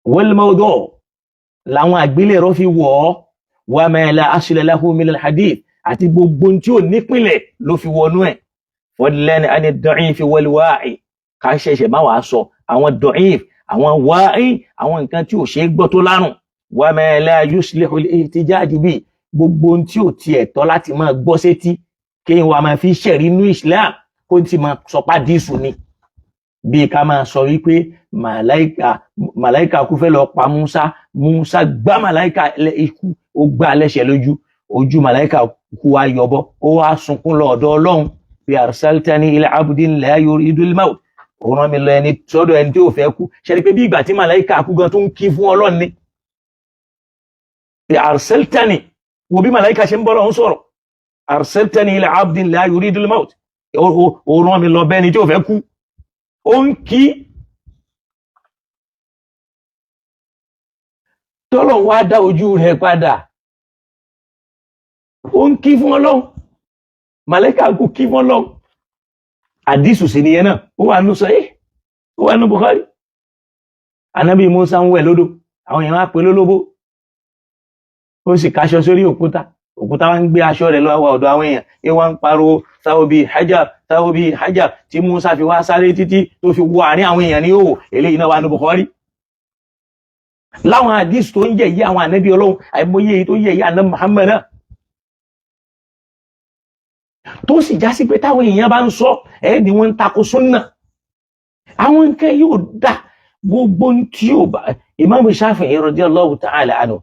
wal mawdu' làwọn àgbélẹ̀rọ fi wọ̀ ọ́, wa ma la asla lahu min al-hadith, àti gbogbo tí ò nípìnlẹ̀ ló fi wọnú ẹ̀. Fadlan ani ad-da'if wal wa'i, ká ṣẹ̀ṣẹ̀ má wàá sọ àwọn da'if, àwọn wa'i, àwọn nǹkan tí ò ṣe é gbọ́ tó lárùn. Wa ma la yuslihu al-ihtijaj bi, gbogbo tí ò tiẹ̀ tọ́ láti máa gbọ́ sétí kí wàá máa fi ṣẹ̀rí inú Islam, kó tí máa sọpá dísù ni. Bí ká máa sọ wípé màláìka kú fẹ́ lọ pa Musa, Musa gbá màláìka ikú, ó gbá lẹ́sẹ̀ lójú, ojú màláìka kú wa yọbọ, ó wá sunkún lọ ọ̀dọ̀ Ọlọ́run bí arsaltani ila abdin la yuridul maut, ó rán mi lọ ẹni sọ́dọ̀ ẹni tí ò fẹ́ kú. Ṣe ni pé bí ìgbà tí màláìka kú gan tó ń kí fún Ọlọ́run ni bí arsaltani, wo bí màláìka ṣe ń bọ́ lọ́hún sọ̀rọ̀, arsaltani ila abdin la yuridul maut, ó rán mi lọ bẹ́ni tí ò fẹ́ kú, ó ń kí tọ́lọ̀ wá dá ojú rẹ̀ padà, ó ń kí fún Ọlọ́run, màláíkà kú kí fún Ọlọ́run. Àdísù sí nìyẹn náà, ó wà nù Sahih, ó wà nù Bukhari. Anábì Musa ń wẹ̀ lódò, àwọn èèyàn wá pè lólobó, ó sì kaṣọ sórí òkúta, òkúta wá ń gbé aṣọ rẹ̀ lọ́wọ́ ọ̀dọ̀ àwọn èèyàn, ẹ wá ń pariwo sáwọ́ bíi hajar, sáwọ́ bíi hajar, tí Musa fi wá sáré títí tó fi wọ àárín àwọn èèyàn ní òwò. Eléyìí náà wà ní Bukhari. Láwọn àdìs tó ń yẹ yí àwọn ànábì Ọlọ́run, àìmọye èyí tó yẹ yí ànábì Muhammad náà, tó sì já sí pé táwọn èèyàn bá ń sọ ẹ ní wọ́n ń takò súnà, àwọn nǹkan yóò dá gbogbo tí yóò bá. Imam Shafi'i radiyallahu ta'ala anhu,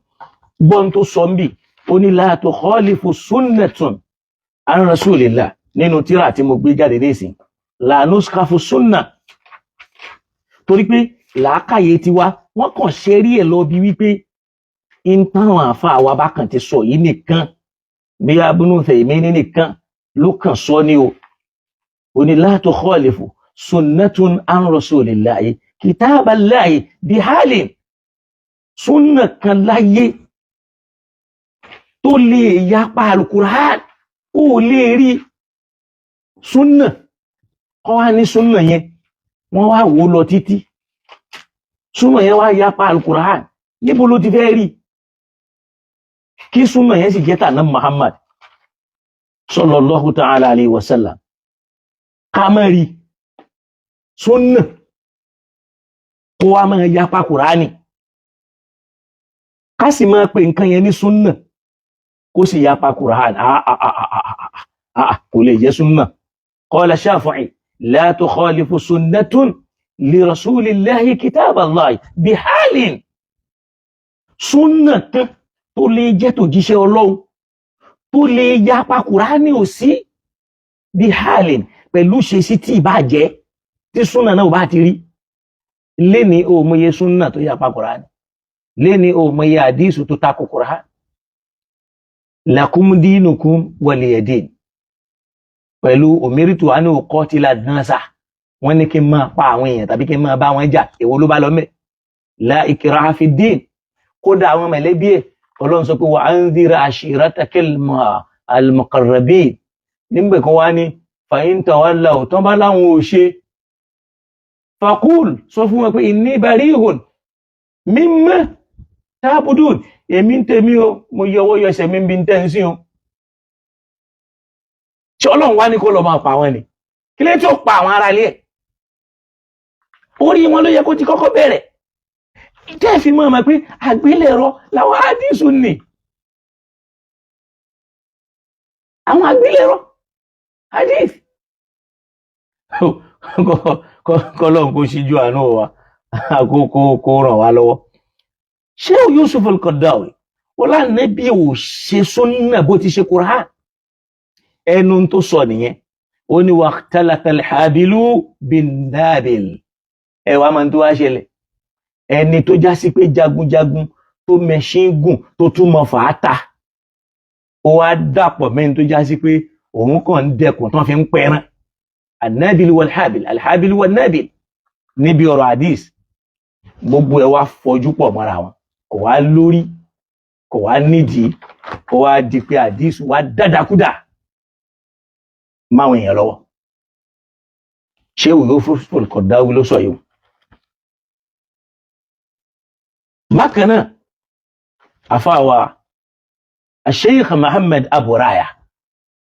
gbọ́n tó sọ ń bì, ó ní la tukhalifu sunnatun an rasulillah, nínú tíra tí mo gbé jáde nísìn, la nuskafu sunna, torí pé làákàyè tiwa wọ́n kàn ṣe rí ẹ̀ lọ bí wípé ń táwọn àfa wa bá kàn ti sọ yìí nìkan, bí abúnú tẹ̀mí nìkan ló kàn sọ ní o. Ó ní la tukhalifu sunnatun an rasulillahi kitaballahi bihalin, sunna kan láyé tó lè yapa alukur'an, ó lè rí súnà kọ́ wá ní súnà yẹn, wọ́n wá wò lọ títí, súnà yẹn wá yapa alukur'an, níbo ló ti fẹ́ rí kí súnà yẹn sì jẹ́ tànà Muhammad sallallahu ta'ala alayhi wa sallam? Ká má rí súnà kó wá máa yapa kùránì, ká sì máa pè nǹkan yẹn ní súnà, kó sì yapa kùránì, kò lè jẹ́ súnà. Qala Shafi'i la tukhalifu sunnatun li rasulillahi kitaballahi bihalin, súnà kan tó lè jẹ́ tòjíṣẹ́ Ọlọ́run tó lè yapa kùránì ò sí, bihalin, pẹ̀lú ṣe sí tí ìbá jẹ́ tí súnà náà ò bá ti rí. Léni òmòye súnà tó yapa kùránì, léni òmòye àdísù tó takò kùránì. Lakum dinukum waliyadin, pẹ̀lú òmírìtù àní uqatila nasa, wọ́n ní kí n máa pa àwọn èèyàn tàbí kí n máa bá wọn jà, èwo ló bá lọ mẹ́? La ikraha fi din. Kódà àwọn mẹ̀lẹ́bí ẹ̀, Ọlọ́run sọ pé wa anzir ashiratakal al-muqarrabin, nígbà kan wá ní fa in tawallaw, tán bá láwọn ò ṣe, faqul, sọ fún wọn pé inni barihun mimma ta'budun, èmi ń tèmi o, mo yọwọ́ yọsẹ̀ mi bí n tẹ́ ń sí o. Ṣé Ọlọ́run wá ní kó lọ máa pa àwọn ni? Kí ló tí ó pa àwọn ará ilé ẹ̀? Orí wọn ló yẹ kó ti kọ́kọ́ bẹ̀rẹ̀. Tẹ́ fi mọ́ ọmọ pé àgbélẹ̀rọ làwọn àdìsù nì, àwọn àgbélẹ̀rọ àdìs kọlọ́n kó ṣíjú àánú wa, kó kó ràn wá lọ́wọ́. Ṣé Yusuf al-Qaradawi ó lánàbí ò ṣe súnà bó ti ṣe Kùránì? Ẹnu tó sọ nìyẹn. Ó ní waqtalata al-habilu bin-nabil. Ẹ wàá máa ń tó wá ṣẹlẹ̀, ẹni tó já sí pé jagunjagun tó tó mẹṣin gùn, tó tún mọ fàáta, ó wá dàpọ̀ mẹ́rin tó já sí pé òun kàn ń dẹkùn tán fi ń pẹran. Anabil walhabil, alhabil wanabil, níbi ọ̀rọ̀ hadith, gbogbo ẹ̀ wá fọjú pọ̀ mọ́ra wọn, kò wá lórí, kò wá nídìí. Ó wá di pé hadith wá dáadákúdà máwọn èèyàn lọ́wọ́. Ṣé òwe fúnfún kò dáwí ló sọ yìí? Bákan náà, àfáàwà Sheikh Muhammad Aburaya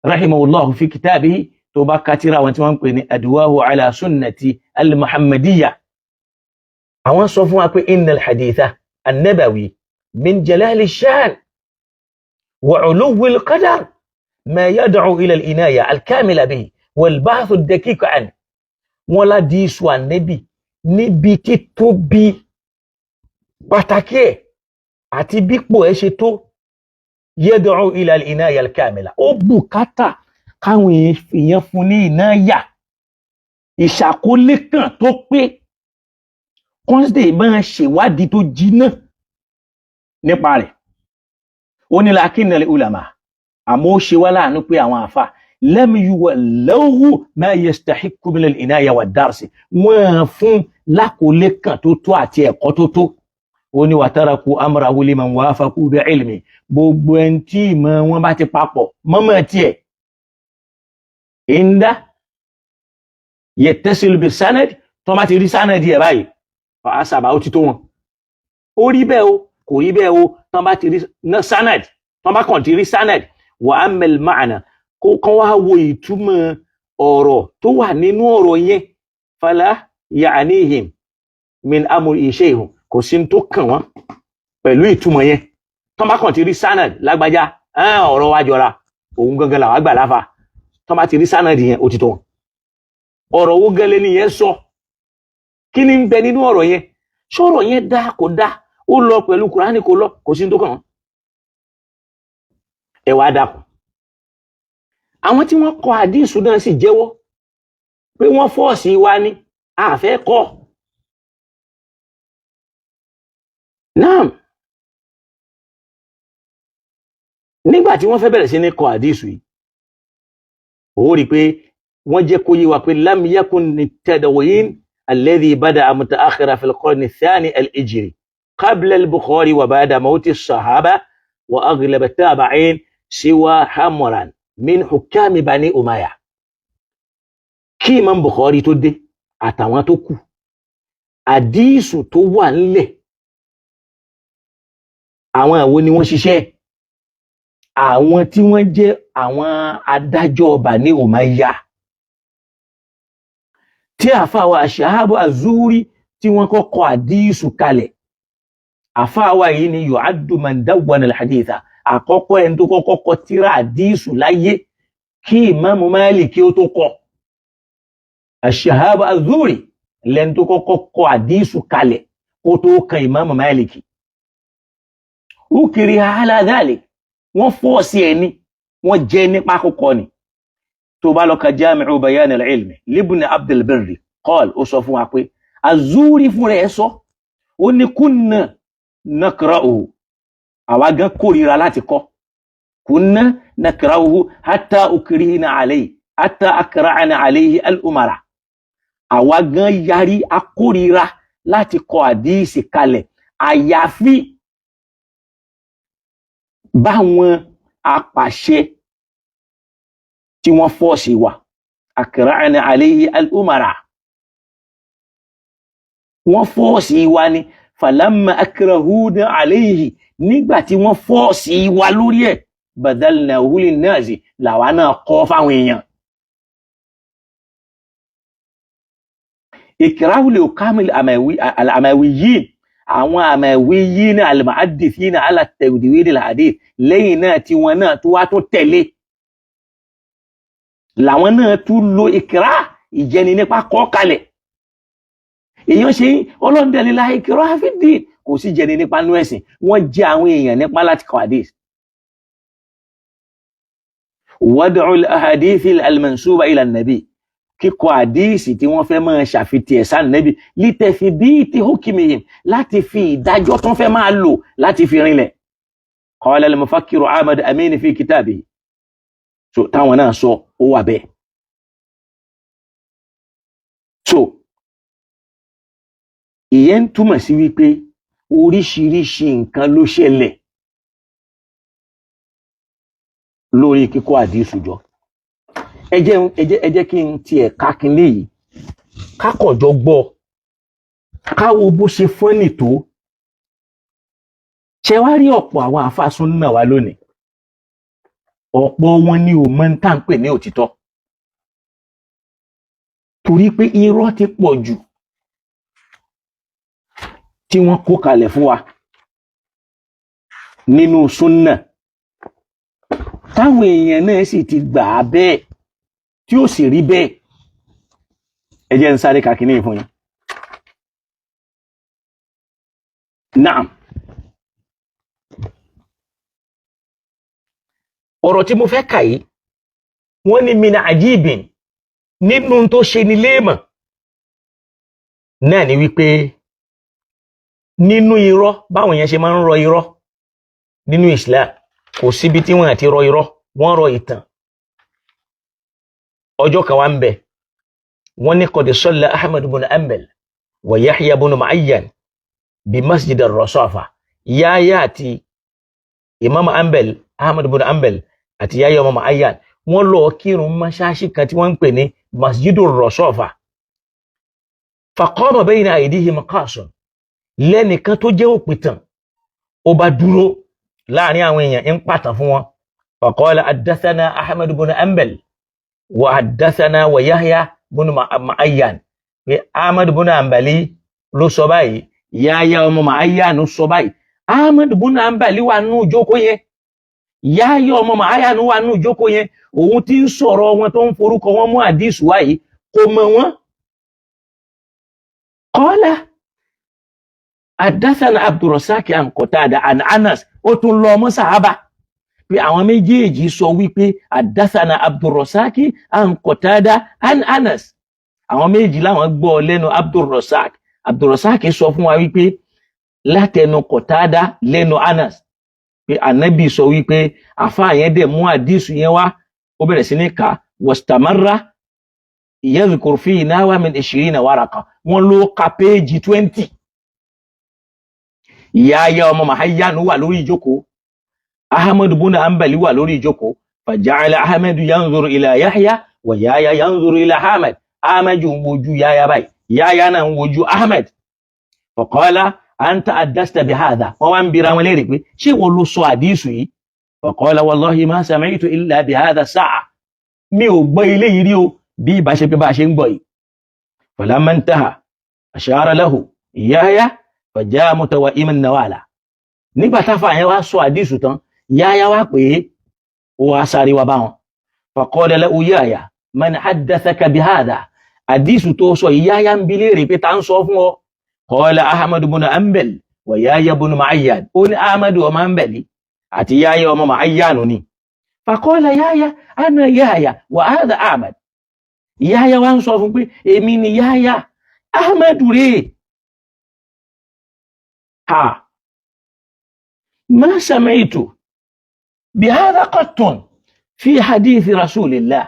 rahimahullahu fi kitabihi, tó bá kátírà wọn tí wọ́n ń pè ní Adwahu ala Sunnati al-Muhammadiyya, àwọn sọ fún wa pé innal haditha annabawi min jalali shan wa uluwi al-qadar ma yad'u ila al-inaya al-kamila bihi wal ba'th ad-daqiq an. Wọn ládìísù ànẹ́bì, níbi títóbi pàtàkì ẹ̀ àti bípò ẹ̀ ṣe tó, yad'u ila al-inaya al-kamila, ó bùkátà káwọn èèyàn fún ní ìnáyà, ìṣàkólé kan tó pé, kọ́ńsìdè máa ṣèwádìí tó jiná nípa rẹ̀. Ó ní lakinna al-ulama, àmọ́ ó ṣe wá láàánú pé àwọn àfa lam yuwallawhu ma yastahiqqu min al-inaya wad-darsi, wọ́n fún lákòólé kan tó tó àti ẹ̀kọ́ tó tó. Ó ní wa taraku amrahu liman wafaqu bi ilmi, gbogbo ẹni tí ìmọ̀ wọn bá ti papọ̀ mọ́mọ́ tiẹ̀, inda yattasilu bi sanad, tó bá ti rí sanad yẹ báyìí, àṣàbà ó ti tó wọn. Ó rí bẹ́ẹ̀ o, kò rí bẹ́ẹ̀ o, tó bá ti rí sanad, tó bá kàn ti rí sanad, wa amal ma'na, kó kán wá wo ìtumọ̀ ọ̀rọ̀ tó wà nínú ọ̀rọ̀ yẹn, fala ya'nihim min amri shay'un, kò sí tó kàn wọ́n pẹ̀lú ìtumọ̀ yẹn. Tó bá kàn ti rí sanad lágbájá, ọ̀rọ̀ wa jọra, òun gangan làwọn àgbà láfa. Tó bá ti rí sanad yẹn, ó ti tó wọn. Ọ̀rọ̀ wo gẹ́lẹ́ nìyẹn sọ? Kí ni ń bẹ nínú ọ̀rọ̀ yẹn? Sọ̀rọ̀ yẹn dá, kò dá, ó lọ pẹ̀lú Kùránì, kò lọ, kò sí tó kàn wọ́n. Ẹ wá dákun, àwọn tí wọ́n kọ àdísù náà sì jẹ́wọ́ pé wọ́n fọ́ọ̀sì wa ní àfẹ́ kọ́ náà. Nígbà tí wọ́n fẹ́ bẹ̀rẹ̀ sí ní kọ àdísù yìí, ó rí i pé wọ́n jẹ́ kó yé wa pé lam yakun at-tadwin alladhi bada'a muta'akhkhira fil qarni ath-thani al-hijri qabla al-Bukhari wa ba'da mawti as-sahaba wa aghlab at-tabi'in siwa Hamran min hukami Bani Umayya. Kí Imam Bukhari tó dé àtàwọn tó kù, àdísù tó wà ńlẹ̀, àwọn àwo ni wọ́n ṣiṣẹ́, àwọn tí wọ́n jẹ́ àwọn adájọ́ Bani Umayya, tí àfáwà Ṣahabu Az-Zuhri tí wọ́n kọ́kọ́ àdísù kalẹ̀. Àfáwà yìí ni yu'addu man dawwana al-haditha, àkọ́kọ́ ẹni tó kọ́kọ́ kọ tírà àdísù láyé kí Ìmáàmù Málíkì ó tó kọ. Ṣahabu Az-Zuhri lẹ́ni tó kọ́kọ́ kọ àdísù kalẹ̀ kó tó kan Ìmáàmù Málíkì. Ukriha ala dhalik, wọ́n fọ́ọ̀sì ẹni, wọ́n jẹ́ nípa kókọ́ ni. Tó bá lọ ka Jami'u Bayan al-Ilmi libni Abdul Barri, qal, ó sọ fún wa pé Az-Zuhri fún rẹ̀ sọ, ó ní kunna nakra'uhu, àwa gan kórìíra láti kọ́, kunna nakra'uhu hatta ukrihna alayhi, hatta akra'na alayhi al-umara, àwa gan yarí, akórìíra láti kọ àdíìsì kalẹ̀, àyàfi báwọn apàṣẹ tí wọ́n fọ́ọ̀sì wa, akra'na alayhi al-umara, wọ́n fọ́ọ̀sì wa ni, falamma akrahuna alayhi, nígbà tí wọ́n fọ́ọ̀sì wa lórí ẹ̀, badalnahu linnasi, làwa náà kọ́ fáwọn èèyàn. Ikrahu li hukam al-amawiyyin, àwọn amawiyyin al-muhaddithina ala tadwin al-hadith, lẹ́yìn náà tí wọ́n náà tó wá tó tẹ̀lé, làwọn náà tún lo ìkìrá, ìjẹni nípa kọ́ kalẹ̀. Èèyàn ṣe ọlọ́dẹ̀lẹ̀ la ìkìrá fi dín, kò sí jẹni nípa nú ẹ̀sìn, wọ́n jẹ àwọn èèyàn nípa láti kọ́ hadith. Wad'u al-ahadith al-mansuba ila an-nabi, Kíkọ àdíìsì tí wọ́n fẹ́ máa ṣàfitì ẹ̀ sánẹ́bì, lítẹ̀fì bíi ti hukmihim, láti fi ìdájọ́ tó fẹ́ máa lò láti fi rinlẹ̀. Qala al-mufakkiru Ahmad Amin fi kitabihi. So táwọn náà sọ, ó wà bẹ́ẹ̀. So ìyẹn ń túmọ̀ sí wípé oríṣiríṣi nǹkan ló ṣẹlẹ̀ lórí kíkó àdíìsì jọ. Ẹ jẹ́ kí n tiẹ̀ ká kinní yìí, kákọ̀jọ gbọ́, káwo bó ṣe fọ́nì tó. Ṣe wá rí ọ̀pọ̀ àwọn àáfàá súnnà wa lónìí, ọ̀pọ̀ wọn ni ò mọ̀ ń tà ń pè ní òtítọ́, torí pé irọ́ ti pọ̀ jù tí wọ́n kó kalẹ̀ fún wa nínú súnnà, táwọn èèyàn náà sì ti gbà á bẹ́ẹ̀, tí ó sì rí bẹ́ẹ̀. Ẹ jẹ́ ń sáré ka kiní fún yín. Naam, ọ̀rọ̀ tí mo fẹ́ kà yìí, wọ́n ní mina ajibin, nínú tó ṣe ní léèmọ̀ náà ni wípé nínú irọ́, báwọn èèyàn ṣe máa ń rọ irọ́ nínú Islam, kò síbi tí wọ́n àti rọ irọ́, wọ́n rọ ìtàn. Ọjọ́ kan wá ń bẹ, wọ́n ní qad salla Ahmad ibn Hanbal wa Yahya ibn Ma'ayyan bí masjid ar-Rasafa. Yahya àti Imam Hanbal, Ahmad ibn Hanbal àti Yahya ọmọ Ma'ayyan, wọ́n lọ kírun mọ́ṣáláṣí kan tí wọ́n ń pè ní masjidu ar-Rasafa. Faqama bayna aydihim qasun, lẹ́nìkan tó jẹ́ òpìtàn, ó bá dúró láàrin àwọn èèyàn, ń pàtàn fún wọn. Faqala haddathana Ahmad ibn Hanbal wa haddathana wa Yahya ibn Ma'ayyan, pé Ahmad ibn Hanbali ló sọ báyìí, Yahya ọmọ Ma'ayyan sọ báyìí. Ahmad ibn Hanbali wà nù jókòó yẹn, Yahya ọmọ Ma'ayyan wà nù jókòó yẹn. Òun ti ń sọ̀rọ̀ wọn tó ń forúkọ wọn mú àdísù wáyìí, kò mọ̀ wọ́n. Qala haddathana Abdurrasak an Qatada an Anas, ó tún lọ ọmọ sàhábà pé àwọn méjèèjì sọ wípé haddathana Abdurrasak an Qatada an Anas. Àwọn méjì láwọn gbọ́ lẹ́nu Abdurrasak. Abdurrasak sọ fún wa wípé látẹnu Qatada lẹ́nu Anas pé anabi sọ wípé, àfáà yẹn dẹ̀ mú àdísù yẹn wá, ó bẹ̀rẹ̀ sí ní kà, wastamarra yadhkur fi nahwa min ishirina waraqa, wọ́n ló ka péèjì 20. Yahya ọmọ Ma'ayyan wà lórí ìjókòó, Ahmad ibn Hanbali wà lórí ìjókòó. Faja'ala Ahmad yanzuru ila Yahya wa Yahya yanzuru ila Ahmad. Ahmad ń wojú Yahya báyìí, Yahya náà ń wojú Ahmad. Faqala anta haddasta bihadha, wọ́n wá ń bira wọn léèrè pé ṣé wọ́n ló sọ àdísù yìí? Faqala wallahi ma sami'tu illa bihadha sa'a, mi ò gbọ́ ilé yìí rí o, bí ìbá ṣe pé bá a ṣe ń gbọ́ yìí. Falamma intaha ashara lahu Yahya fajaa mutawa'iman nawala. Nígbà táfà yẹn wá sọ àdísù tán, Yahya wá pé ó wá sáré wá bá wọn. Faqala lahu Yahya man haddathaka bihadha, àdísù tó sọ yìí, Yahya ń bi léèrè pé ta ń sọ fún ọ? Qala Ahmad ibn Hanbal wa Yahya ibn Ma'ayyan, ó ní Ahmad ọmọ Hanbali àti Yahya ọmọ Ma'ayyan ni. Faqala Yahya ana Yahya wa hadha Ahmad. Yahya wá ń sọ fún pé èmi ni Yahya, Ahmad rèé. Ha ma sami'tu bihadha qattun fi hadithi rasulillah,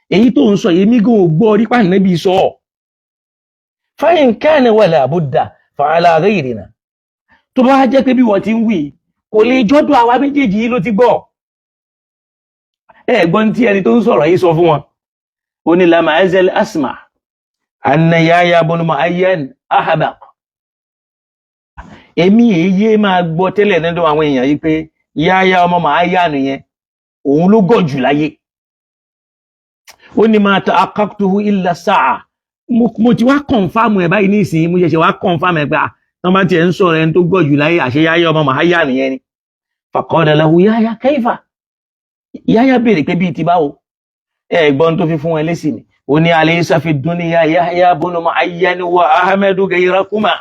èyí tó ń sọ èmi gan ò gbọ́ rí pàǹnẹ́bí sọ. Fa in kana wala budda fa ala ghayrina, tó bá jẹ́ pé bí wọ́n ti ń wí kò lè jọ́dọ̀ àwa méjèèjì yìí ló ti gbọ́. Ẹ gbọ́n tí ẹni tó ń sọ̀rọ̀ yìí sọ fún wọn, ó ní lam azal asma anna Yahya ibn Ma'ayyan ahmaq. Èmi èyí máa gbọ́ tẹ́lẹ̀ nínú àwọn èèyàn yìí pé Yahya ọmọ Ma'ayyan yẹn, òun ló gọ̀ jù láyé. Ó ní ma ta'aqqaqtuhu illa sa'a, mo ti wá confirm ẹ̀ báyìí nísìnyí, mo ṣẹ̀ṣẹ̀ wá confirm ẹ̀ pé à tọ́ bá tiẹ̀ ń sọ̀rọ̀ ẹni tó gọ̀ jù láyé, àṣẹ Yahya ọmọ Ma'ayyan yẹn ni. Faqala lahu Yahya kayfa, Yahya béèrè pé bíi ti báwo? Ẹ gbọ́n tó fi fún ẹ lésì ni, ó ní alaysa fi dunya Yahya ibn Ma'ayyan wa Ahmadu ghayrakuma,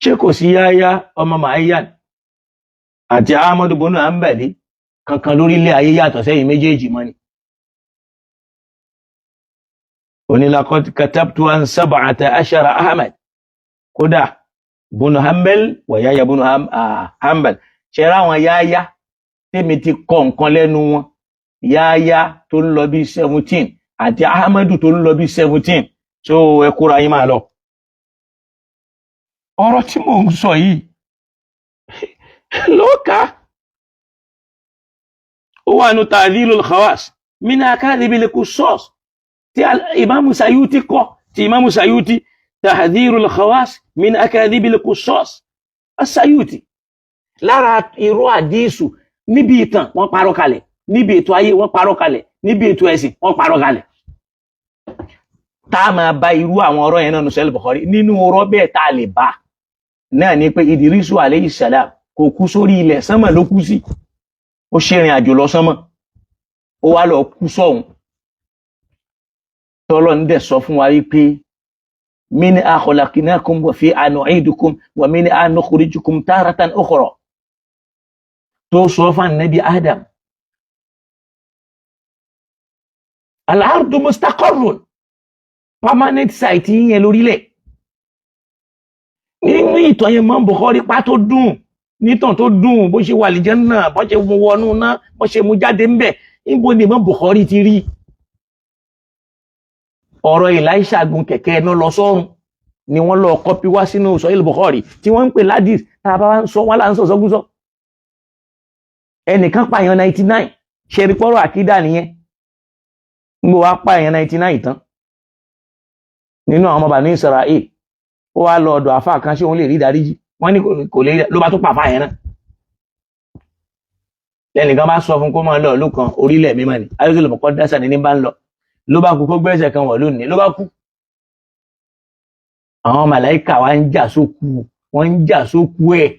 ṣé kò sí Yahya ọmọ Ma'ayyan àti Ahmadu ibn Hanbali kankan lórílẹ̀ ayé yàtọ̀ sẹ́yìn méjèèjì mọ́ ni? Onílàkọ́ katabtu an 17 Ahmad, kódà bunu Hanbal wà Yahya bunu Hanbal. Ṣẹ̀rá àwọn Yahya tèmi ti kọ nǹkan lẹ́nu wọn, Yahya tó ń lọ bí 17 àti Ahmadu tó ń lọ bí 17. So ẹ kóra yín máa lọ. Ọ̀rọ̀ tí mò ń sọ yìí ló kà ó wà nù Ta'dhilul Khawas min akadhibil Qusas tí Imamu Sayuti kọ, tí Imamu Sayuti, Tahdhirul Khawas min akadhibil Qusas Sayuti. Lára irọ́ àdísù, níbi ìtàn wọ́n parọ́ kalẹ̀, níbi ètò ayé wọ́n parọ́ kalẹ̀, níbi ètò ẹ̀sìn wọ́n parọ́ kalẹ̀. Tá a máa bá irú àwọn ọ̀rọ̀ yẹn náà nù Sahih Bukhari. Nínú ọ̀rọ̀ bẹ́ẹ̀ tá a lè bá náà ni pé Idrisu alayhi salam kò kú sórí ilẹ̀, sánmà ló kú sí. Ó ṣèrìn àjò lọ sánmà, ó wá lọ kú sọ́hun. Tọ́lọ́ ń dẹ̀ sọ fún wa wípé minha khalaqnakum wa fiha nu'idukum wa minha nukhrijukum taratan ukhra, tó sọ fún Ànábì Adam. Al-ardu mustaqarrun, permanent site yẹn lórílẹ̀. Nínú ìtàn yẹn, mọ́ Bukhari pa tó dùn, nítàn tó dùn, bó ṣe wà lìjẹ́ náà, bó ṣe mú wọnú náà, bó ṣe mú jáde ńbẹ̀. Níbo ni mọ́ Bukhari ti rí ọ̀rọ̀ Elisha gun kẹ̀kẹ́ ẹná lọ sọ́run ni wọ́n lọ kọ́pí wá sínú Sahih Bukhari tí wọ́n ń pè ládìs? Tá a bá wá ń sọ wọ́n là ń sọ sọ́gúsọ. Ẹnìkan pààyàn 99, ṣẹ̀rí pọ́rọ̀ àkídà nìyẹn. Ń gbọ́ wá pààyàn 99 tán nínú àwọn ọmọ Bani Israel, ó wá lọ ọ̀dọ̀ àfáà kan, ṣé òun lè rí ìdáríjì? Wọ́n ní kò lè rí, ló bá tún pàfà yẹn náà. Lẹ́nìkan bá sọ fún kó máa lọ ìlú kan, orílẹ̀ mímọ́ ni ayélujára mọ̀kọ́ dásà ní bá ń lọ, ló bá kú kó gbẹ́sẹ̀ kan wọ̀ lónìí, ló bá kú. Àwọn màláìkà wa ń jà sókú, wọ́n ń jà sókú ẹ̀.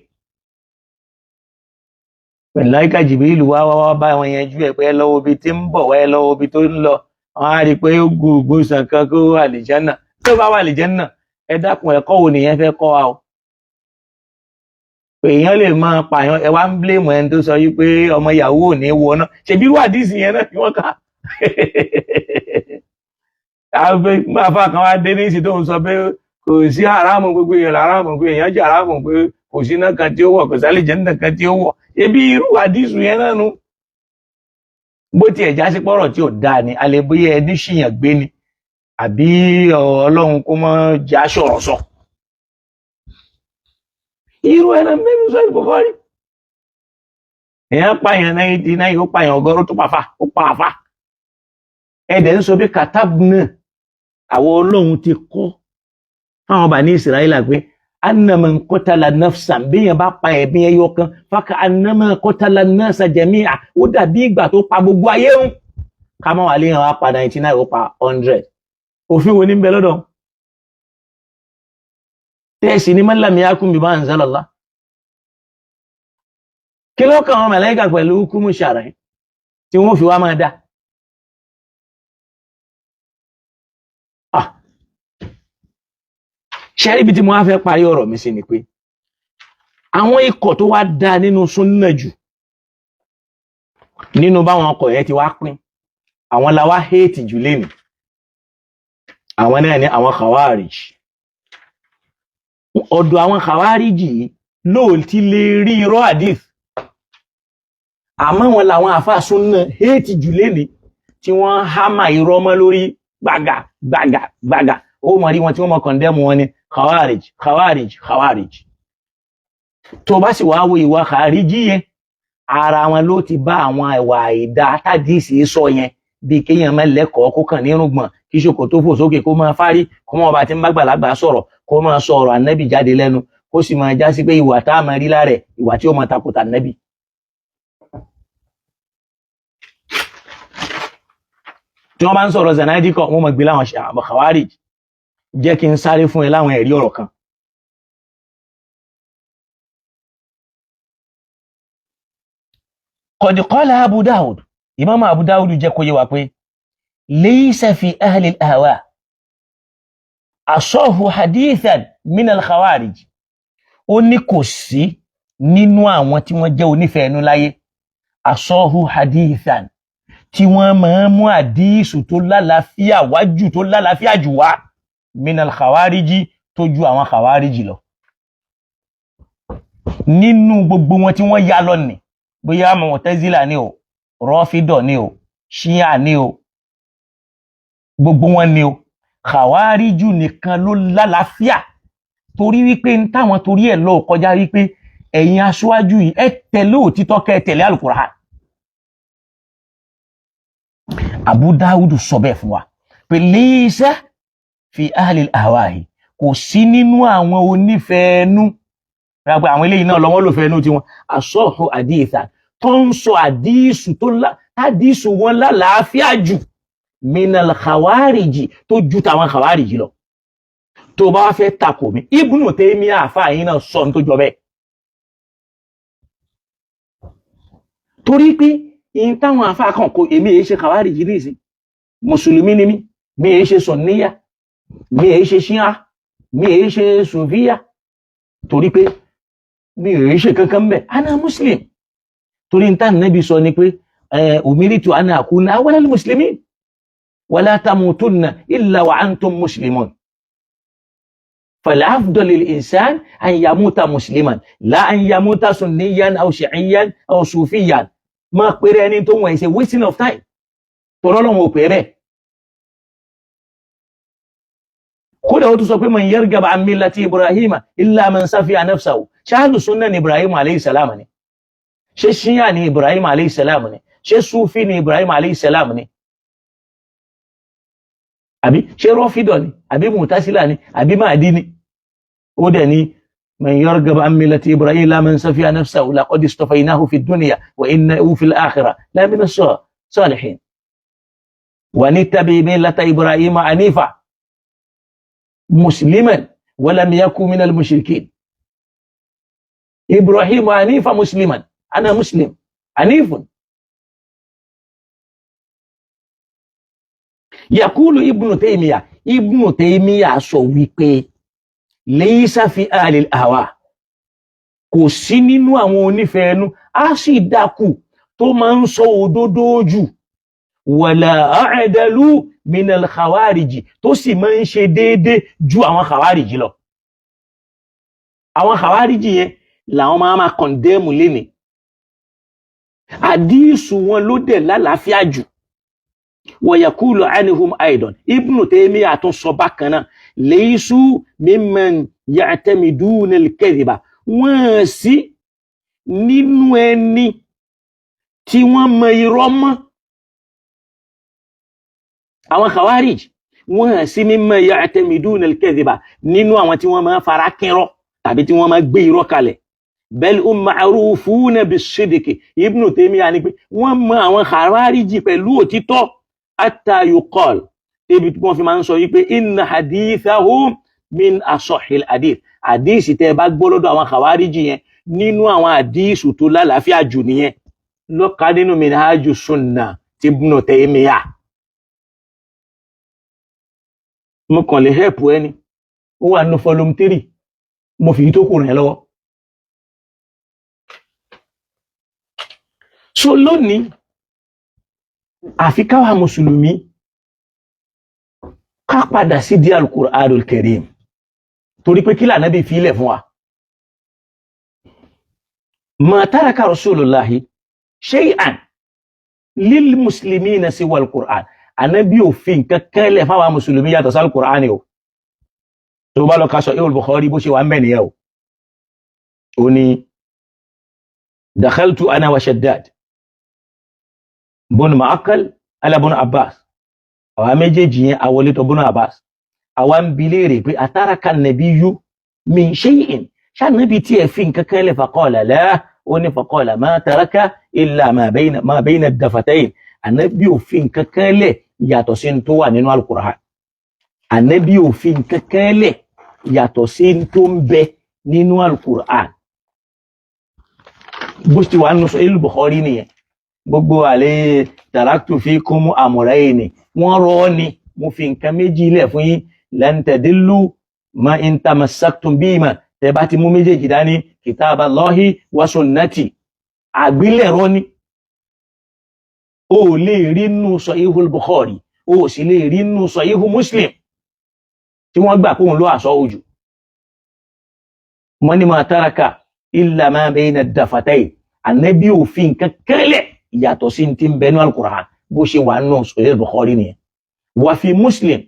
Màláìkà Jìbìrìlù wá wá wá bá wọn yanjú ẹ̀ pé ẹ lọ́wọ́ ibi tí ń bọ̀ wá, ẹ lọ́wọ́ ibi tó ń lọ. Wọ́n á rí i pé ó gun ògbóǹsàn kan kó wà lìjánà. Tó bá wà lìjánà, ẹ dákun, ẹ̀kọ́ wo nìyẹn fẹ́ kọ́ wa o? Èèyàn lè máa pààyàn, ẹ wá ń blame ẹni tó sọ yí pé ọmọ yahoo ò ní wọ náà. Ṣèbí irú àdìsí yẹn náà ni wọ́n kà. Àfa kan wá dé ní ìsìn tó ń sọ pé kò sí haramu, gbogbo èèyàn haramu, pé èèyàn jẹ́ haramu, pé kò sí iná kan tí ó wọ̀, kò sálẹ̀ jẹ́ kan tí ó wọ̀. Ebi irú àdìsí yẹn náà nu. Bó tiẹ̀ já sí pọ̀rọ̀ tí ò dáa ni, alẹ́ bóyá ẹni ṣìyàn gbé ni, àbí Ọlọ́run kó mọ́ já sọ̀rọ̀ sọ. Irú ẹran mẹ́rin sọ Bukhari, èèyàn pààyàn 99, ó pààyàn 100, tó pàfà, ó pa àfà. Ẹ̀dẹ̀ ń sọ bí katab náà, àwọn Ọlọ́run ti kọ́ fáwọn Bani Israẹla pé annama qatala nafsan, bí yẹn bá pa ẹ̀mí ẹyọ kan, faka annama qatala nasa jami'a, ó dàbí ìgbà tó pa gbogbo ayé ń ká mọ́ wà léèyàn wá pa 99, ó pa 100. Òfin wo ní ń bẹ lọ́dọ̀ tẹ́ẹ̀sì ní man lam yahkum bima anzalallah? Kí ló kàn wọn màláíkà pẹ̀lú hukumu shar'i tí wọ́n fi wá máa dá? Ṣe ibi tí mo wá fẹ́ parí ọ̀rọ̀ mi sí ni pé àwọn ikọ̀ tó wá dá nínú súnnà jù, nínú báwọn ọkọ̀ yẹn ti wá pín, àwọn la wá héètì jù lénìí. Àwọn náà ní àwọn khawarij. Ọ̀dọ̀ àwọn khawarij yìí lóòtí lè rí irọ́ hadith, àmọ́ wọn làwọn àfáà súnnà héètì jù lénìí, tí wọ́n hámà irọ́ mọ́ lórí gbàgà gbàgà gbàgà. Ó mọ̀ rí wọn tí wọ́n mọ̀ condemn wọn ní khawarij, khawarij, khawarij. Tó bá sì wá wo ìwà khariji yẹn, ara wọn ló ti bá àwọn ìwà àìdá tádìsí sọ yẹn, bíi kéèyàn má lẹ́kọ̀ọ́, kó kàn nírùngbọ̀n, kí ṣòkòtò fò sókè, kó máa fárí, kó máa bá ti ń bá gbàlagbà sọ̀rọ̀, kó máa sọ ọ̀rọ̀ ànábì jáde lẹ́nu, kó sì máa já sí pé ìwà tá a máa rí lára ẹ̀, ìwà tí ó máa takòtà ànábì. Tí wọ́n bá ń sọ̀rọ̀ zanadikọ, wọ́n máa gbé láwọn khawarij. Jẹ́ kí n sáré fún ẹ láwọn ẹ̀rí ọ̀rọ̀ kan. Qad qala Abu Dawud, Imam Abu Dawud jẹ́ kó yé wa pé laysa fi ahli al-ahwa asahu hadithan min al-khawarij. Ó ní kò sí nínú àwọn tí wọ́n jẹ́ onífẹ̀ẹ́ ẹnu láyé asahu hadithan Tí wọ́n máa ń mú àdíìsù tó lálàáfíà wájú, tó lálàáfíà jù wá, minal khawariji, tó ju àwọn khawariji lọ nínú gbogbo wọn tí wọ́n yá lọ nì, bóyá Mu'tazila ni o, Rọ́fídọ̀ ni o, Ṣíà ni o, gbogbo wọn ni o, khawariju nìkan ló lálàáfíà, torí wípé ń táwọn torí ẹ̀ lọ kọjá wípé ẹ̀yin aṣáájú yìí, ẹ tẹ̀lé òtítọ́, kẹ́ ẹ tẹ̀lé Al-Qur'an. Abu Dawudu sọ bẹ́ẹ̀ fún wa pé laysa fi ahli al-ahwa'i, kò sí nínú àwọn onífẹ̀ẹ́nú rárá. Àwọn eléyìí náà lọ́wọ́ ló fẹ́ẹ́nú tiwọn. Asahhu haditha, tó ń sọ àdísù tó lá àdísù wọn lálàáfíà jù, minal khawariji, tó ju tàwọn khawariji lọ. Tó bá fẹ́ takò mí, Ibnu Taymiyyah àfáà yín náà sọ ní tó jọ bẹ́ẹ̀, torí pé ìyẹn táwọn àfáà kan kò, èmi èyí ṣe khawariji ní ìsìn, mùsùlùmí ni mí, mi èyí ṣe sọ̀níyà, mi èyí ṣe ṣíà, mi èyí ṣe sùfíyà, torí pé mi èyí ṣe kankan mbẹ, ana muslim. Torí n tá nàbí sọ ni pé umiritu ana akuna awwalal muslimin wala tamutunna illa wa antum muslimun, فالأفضل للإنسان أن يموت مسلما لا أن يموت سنيا أو شيعيا أو صوفيا. ما pèrè ẹni tó wọ̀nyí ṣe wasting of time, tọ́rọ́ lọ́wọ́ ò pè bẹ́ẹ̀. Kódà ó tún sọ pé man yargab an millati Ibrahima illa man safiya nafsahu. Ṣáàlù súnà ní Ibrahim alayhi salam ni? Ṣé ṣíyà ní Ibrahim alayhi salam ni? Ṣé súfì ní Ibrahim alayhi salam ni? Àbí ṣé rọ́fídọ̀ ni? Àbí mùtásílà ni? Àbí máàdí ni? Ó dẹ̀ ní man yargab an millati Ibrahim illa man safiya nafsahu laqad istafaynahu fi dunya wa innahu fil akhirah la mina salihin wa nittabi millata Ibrahima hanifa musliman wa lam yaku minal mushrikin. Ibrahim hanifa musliman, ana muslim hanifun. Yakulu Ibnu Taymiyyah, Ibnu Taymiyyah sọ wípé laysa fi ahlil hawa, kò sí nínú àwọn onífẹ̀ẹ́nu, á sì dákù tó máa ń sọ òdodo jù, wala a'dalu minal khawariji, tó sì máa ń ṣe déédé ju àwọn khawariji lọ. Àwọn khawariji yẹn làwọn máa máa kọ̀ndẹ́mù léni, àdísù wọn ló dẹ̀ lálàáfíà jù. Wọ̀yàkúlù anihum aidan, Ibnu Taymiyyah tún sọ bákan náà, laysu mimman ya'tamiduna al-kadhiba, wọ́n sí nínú ẹni tí wọ́n mọ irọ́ mọ́. Àwọn khawarij wọ́n sí mimman ya'tamiduna al-kadhiba, nínú àwọn tí wọ́n máa fara kínrọ́ tàbí tí wọ́n máa gbé irọ́ kalẹ̀. Bal hum ma'rufuna bis-sidqi, Ibnu Taymiyyah ni pé wọ́n mọ àwọn khawarij pẹ̀lú òtítọ́, hatta yuqal, débi tí wọ́n fi máa ń sọ wípé inna hadithahum min asahhil hadith, àdíìsì tẹ́ ẹ bá gbọ́ lọ́dọ̀ àwọn khawariji yẹn, nínú àwọn àdíìsù tó lálàáfíà jù nìyẹn. Lọ́ka nínú minhaju sunna ti Ibnu Taymiyyah. Mo kàn lè hẹ́pù ẹni ó wà nínú volume 3, mo fi tó kù rìn lọ́wọ́. So lónìí, àfi káwa mùsùlùmí ká padà sí di al-Qur'anul Karim, torí pé kí l'Ànábì fi ilẹ̀ fún wa. Ma taraka Rasulullahi shay'an lil muslimina siwa al-Qur'an. Ànábì ò fi nǹkan kan lẹ̀ fáwa mùsùlùmí yàtọ̀ sí al-Qur'an o. Tó bá lọ ka Sahih al-Bukhari, bó ṣe wà ń bẹ̀ nìyẹn o. Ó ní dakhaltu ana wa Shaddad bọ́nù Ma'akal ala bọ́nù Abbas, àwa méjèèjì yẹn àwọlé tó bọ́nù Abbas, àwa ń bi léèrè pé ataraka nabiyyu min shay'in, ṣànàbí tí ẹ fi nǹkan kan lẹ̀? Faqala la, ó ní faqala ma taraka illa ma bayna ad-dafatayn, ànábì ò fi nǹkan kan lẹ̀ yàtọ̀ sí tó wà nínú al-Qur'an. Ànábì ò fi nǹkan kan lẹ̀ yàtọ̀ sí tó ń bẹ nínú al-Qur'an. Bó ti wà nínú Sahih Bukhari nìyẹn. Gbogbo àlẹ́ taraktu fikum amrayni, wọ́n rọ́ ni mo fi nǹkan méjì lẹ̀ fún yín, lan tadillu ma in tamassaktum bihima, tẹ́ bá ti mú méjèèjì dání, kitaballahi wa sunnati. Àgbélẹ̀rọ ni. O ò lè rí nínú Sahihul Bukhari, o ò sì lè rí nínú Sahihu Muslim tí wọ́n gbà kóun ló àsọ ojú. Wọ́n ní ma taraka illa ma bayna ad-dafatayn, ànábì òfin nǹkan kẹ́lẹ̀ ìyàtọ̀ sí ti ń bẹnu al-Qur'an bó ṣe wà nínú Sahih Bukhari nìyẹn. Wà fi Muslim,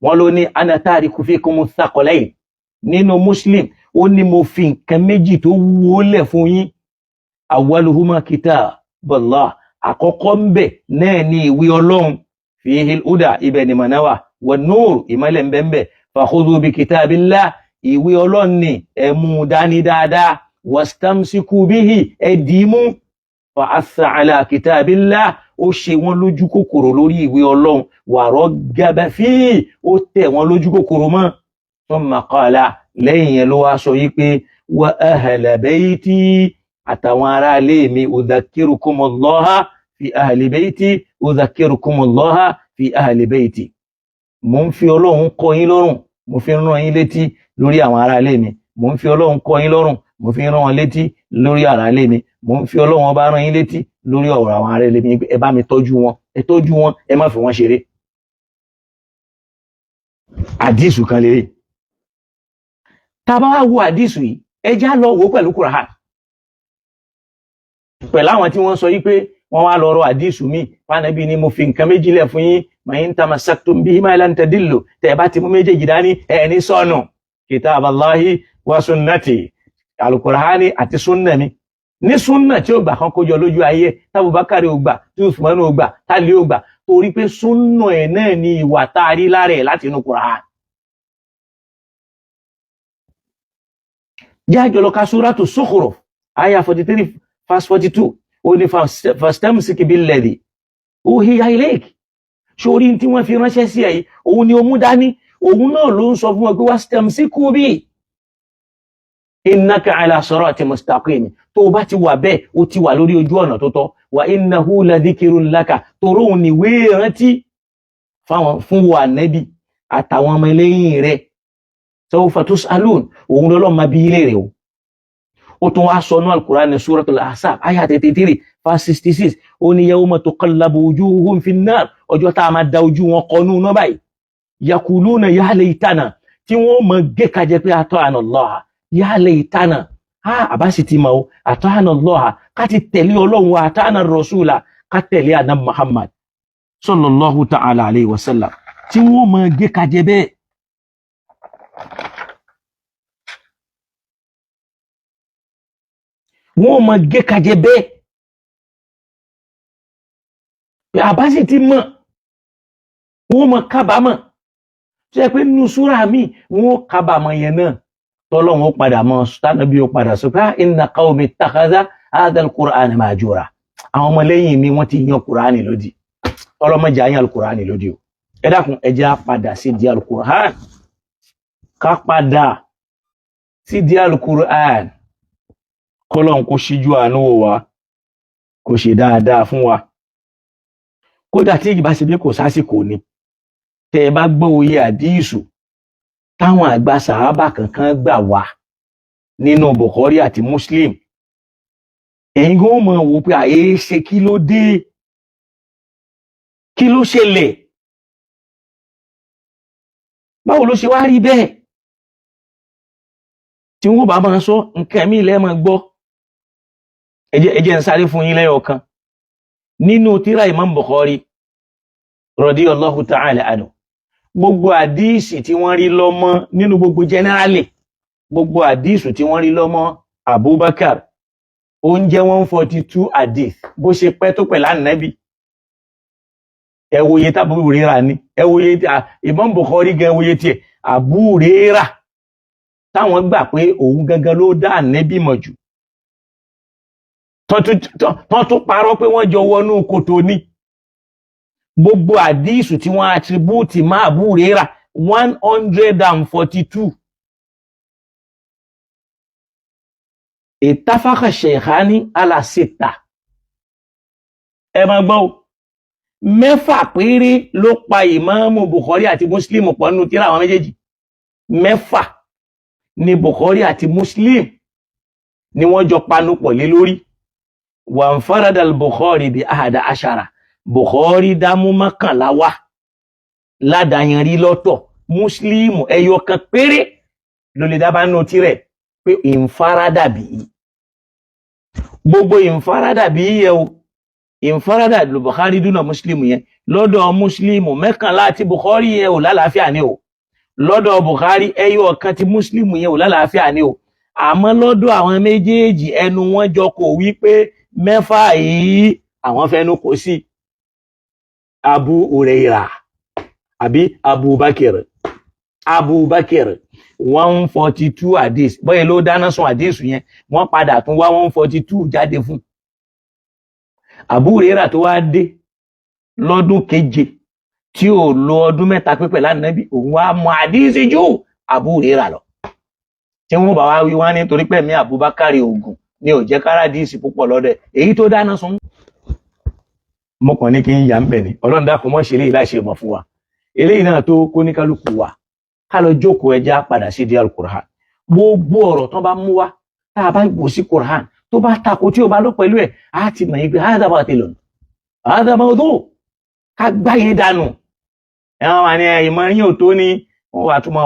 wọ́n ló ní ana tariku fikum thaqalayn. Nínú Muslim, ó ní mo fi nǹkan méjì tó wúwo lẹ̀ fún yín. Awwaluhuma kitabullah, àkọ́kọ́ ń bẹ̀ náà ní ìwé Ọlọ́run, fihil huda, ibẹ̀ ni mọ̀nà wà, wan nur, ìmọ̀lẹ̀ ń bẹ ń bẹ̀, fakhudhu bi kitabillah, ìwé Ọlọ́run ni ẹ mú dání dáadáa, wastamsiku bihi, ẹ dì í mú. Fa assa ala kitabillah, ó ṣe wọ́n lójú kòkòrò lórí ìwé Ọlọ́run, wa raggaba fihi, ó tẹ̀ wọ́n lójú kòkòrò mọ́. Thumma qala, lẹ́yìn yẹn ló wá sọ yí pé wa ahla bayti, àtàwọn aráalé mi, udhakkirukumulllaha fi ahli bayti, udhakkirukumulllaha fi ahli bayti, mo ń fi Ọlọ́run kọ́ yín lọ́rùn, mo fi ń rán yín létí lórí àwọn aráalé mi, mo ń fi Ọlọ́run kọ́ yín lọ́rùn, mo fi ń rán wọn létí lórí aráalé mi, mo ń fi Ọlọ́run ọba rán yín létí lórí ọ̀rọ̀ àwọn aráalé mi. Ẹ bá mi tọ́jú wọn, ẹ tọ́jú wọn, ẹ má fi wọn ṣeré. Àdísù kan lélẹ̀. Tá a bá wá wo àdísù yìí, ẹ já lọ wò ó pẹ̀lú Kùránì, pẹ̀lú àwọn tí wọ́n sọ yí pé wọ́n wá lọ rọ àdísù mi fánàbí ni mo fi nǹkan méjì lẹ̀ fún yín, ma in tamassaktum bihima lan tadillu, tẹ́ ẹ bá ti mú méjèèjì dání ẹ ní sọnù, kitaballahi wa sunnati, alukur'ani àti sunna mi. Ní sunna tí ó gbà kan kójọ lójú ayé, tábùbákàrí ò gbà, tí Usmanu ò gbà, tálí ò gbà, torí pé sunna ẹ̀ náà ni ìwà tá a rí lára ẹ̀ láti inú Kùránì. Jájọ lọ ka Suratu Zukhruf aya 43 verse 42. Ó ní fastamsik billadhi uhiya ilayk, sórí tí wọ́n fi ránṣẹ́ sí ẹ̀ yìí, òun ni ó mú dání. Òun náà ló ń sọ fún wọn pé wastamsiku bi innaka ala sirati mustaqim. Tó o bá ti wà bẹ́ẹ̀, o ti wà lórí ojú ọ̀nà tó tọ́. Wa innahu ladhikrun laka, toró òun ni wéé rántí fáwọn fún wa nẹ́bí àtàwọn ọmọ ẹlẹ́yìn rẹ̀. Sawfa tus'alun, òun lọ́lọ́ máa bí ilé rẹ̀ o. Ó tún wá sọ ní Al-Qur'an ní Suratul Ahzab àyà 33 verse 66, ó ní yawma tuqallabu wujuhuhum fin nar, ọjọ́ tá a máa da ojú wọn kọnú náà báyìí, yaquluna ya laytana, tí wọ́n mọ gé kajẹ pé ata'ana Allah, ya laytana, á àbá sì ti mọ̀ o, ata'ana Allah, ká ti tẹ̀lé Ọlọ́run wa, ata'ana rasula, ká tẹ̀lé àná Muhammad sallallahu ta'ala alayhi wa sallam, tí wọ́n mọ gé kajẹ bẹ́ẹ̀. Wọ́n mọ gé kajẹ bẹ́ẹ̀ pé àbá sì ti mọ̀, wọ́n mọ kábàámọ̀ tó yẹ pé nínú súrà mi wọ́n kábàámọ̀ yẹn náà, tọ́lọ́run ó padà mọ́ tánàbí ó padà sọ pé inna qawmi ittakhadha hadha al-Qur'ana mahjura, àwọn ọmọlẹ́yìn mi wọ́n ti yan Kùránì lódì. Ọlọ́mọdé àyàn al-Kùránì lódì o. Ẹ dákun, ẹ jẹ́ á padà sí di al-Kùránì, ká padà sí di al-Kùránì, kọ́lọ́n kó ṣíjú àánú wò wá, kó ṣe dáadáa fún wa. Kódà tí ìbá ṣe bí kò sásìkò ni, tẹ́ ẹ bá gbọ́ oyè àdíìsù táwọn àgbà sàábà kankan gbà wá nínú Bukhari àti Muslim, ẹ̀yin gan mọ̀ wò pé àyè ṣe, kí ló dé, kí ló ṣẹlẹ̀, báwo ló ṣe wá rí bẹ́ẹ̀? Tí wọ́n bá máa sọ nǹkan mi lẹ́ẹ̀ máa gbọ́. Ẹ jẹ́ ń sáré fún yín lẹ́yọ̀ kan nínú tírà Imam Bukhari radiyallahu ta'ala anhu. Gbogbo àdíìsì tí wọ́n rí lọ́mọ nínú gbogbo generally, gbogbo àdíìsì tí wọ́n rí lọ́mọ Abubakar, ó ń jẹ́ 142 àdíìs. Bó ṣe pẹ́ tó pẹ̀lú ànábì, ẹ wo iye tábù rírà ni, ẹ wo iye Imam Bukhari gan, ẹ wo iye tiẹ̀ Abu Huraira táwọn gbà pé òun gangan ló dá ànábì mọ̀ jù, tán tún parọ́ pé wọ́n jọ wọnú kòtò ní. Gbogbo àdíìsù tí wọ́n attribute máa Abu Huraira, 142. Ìtafàkà Shaykhani ala sita, ẹ máa gbọ́ o, mẹ́fà péré ló pa ìmáàmù Bukhari àti Muslim pọ̀ nínú tírà àwọn méjèèjì. Mẹ́fà ni Bukhari àti Muslim ni wọ́n jọ panu pọ̀ lé lórí. Wàǹfaradà Bukhari bí ahada ashara, Bukhari dámú 11 wá ládàáyanrí lọ́tọ̀, Muslimu ẹyọ kan péré ló lè dábàá nù tirẹ̀ pé ìnfaradàbí gbogbo ìnfaradàbí yẹ o. Ìnfaradà ló Bukhari dúnà Muslimu yẹn. Lọ́dọ̀ Muslimu, 11 àti Bukhari yẹn ò lálàáfíà ni o. Lọ́dọ̀ Bukhari, ẹyọ kan ti Muslimu yẹn ò lálàáfíà ni o. Àmọ́ lọ́dọ̀ àwọn méjèèjì, ẹnu wọn jọ kò wí pé 6 yìí àwọn fẹnu kò sí. Abu Huraira àbí Abubakar, Abubakar 142 hadith bóyá ló dáná sun hadith yẹn, wọ́n padà tún wá 142 jáde fún Abu Huraira tó wá dé lọ́dún keje, tí ò lo ọdún 3 pípẹ́ lánàbí, òun wá mọ hadith ju Abu Huraira lọ. Tí wọ́n bá wá wí wá ní torí pẹ̀mí Abubakar ogun ni ò jẹ́ kárádìsì púpọ̀ lọ́dẹ̀ èyí tó dáná sun. Mo kàn ní kí n yà ń bẹ̀ ni. Ọlọ́run dákun, mọ́ ṣe eléyìí láṣẹ mọ̀ fún wa. Eléyìí náà tó kó ní kálukú wa ká lọ jókòó, ẹja padà sí di alukur'an. Gbogbo ọ̀rọ̀ tán bá mú wa, tá a bá wò sí Kur'an, tó bá takò, tí o bá lọ pẹ̀lú ẹ̀, á ti mọ̀ yín pé hadha batilun, hadha mawdu', ká gbáyé dànù. Ẹ̀ wọ́n wà ní ìmọ̀ yín ò tó ní wọ́n wà tún máa.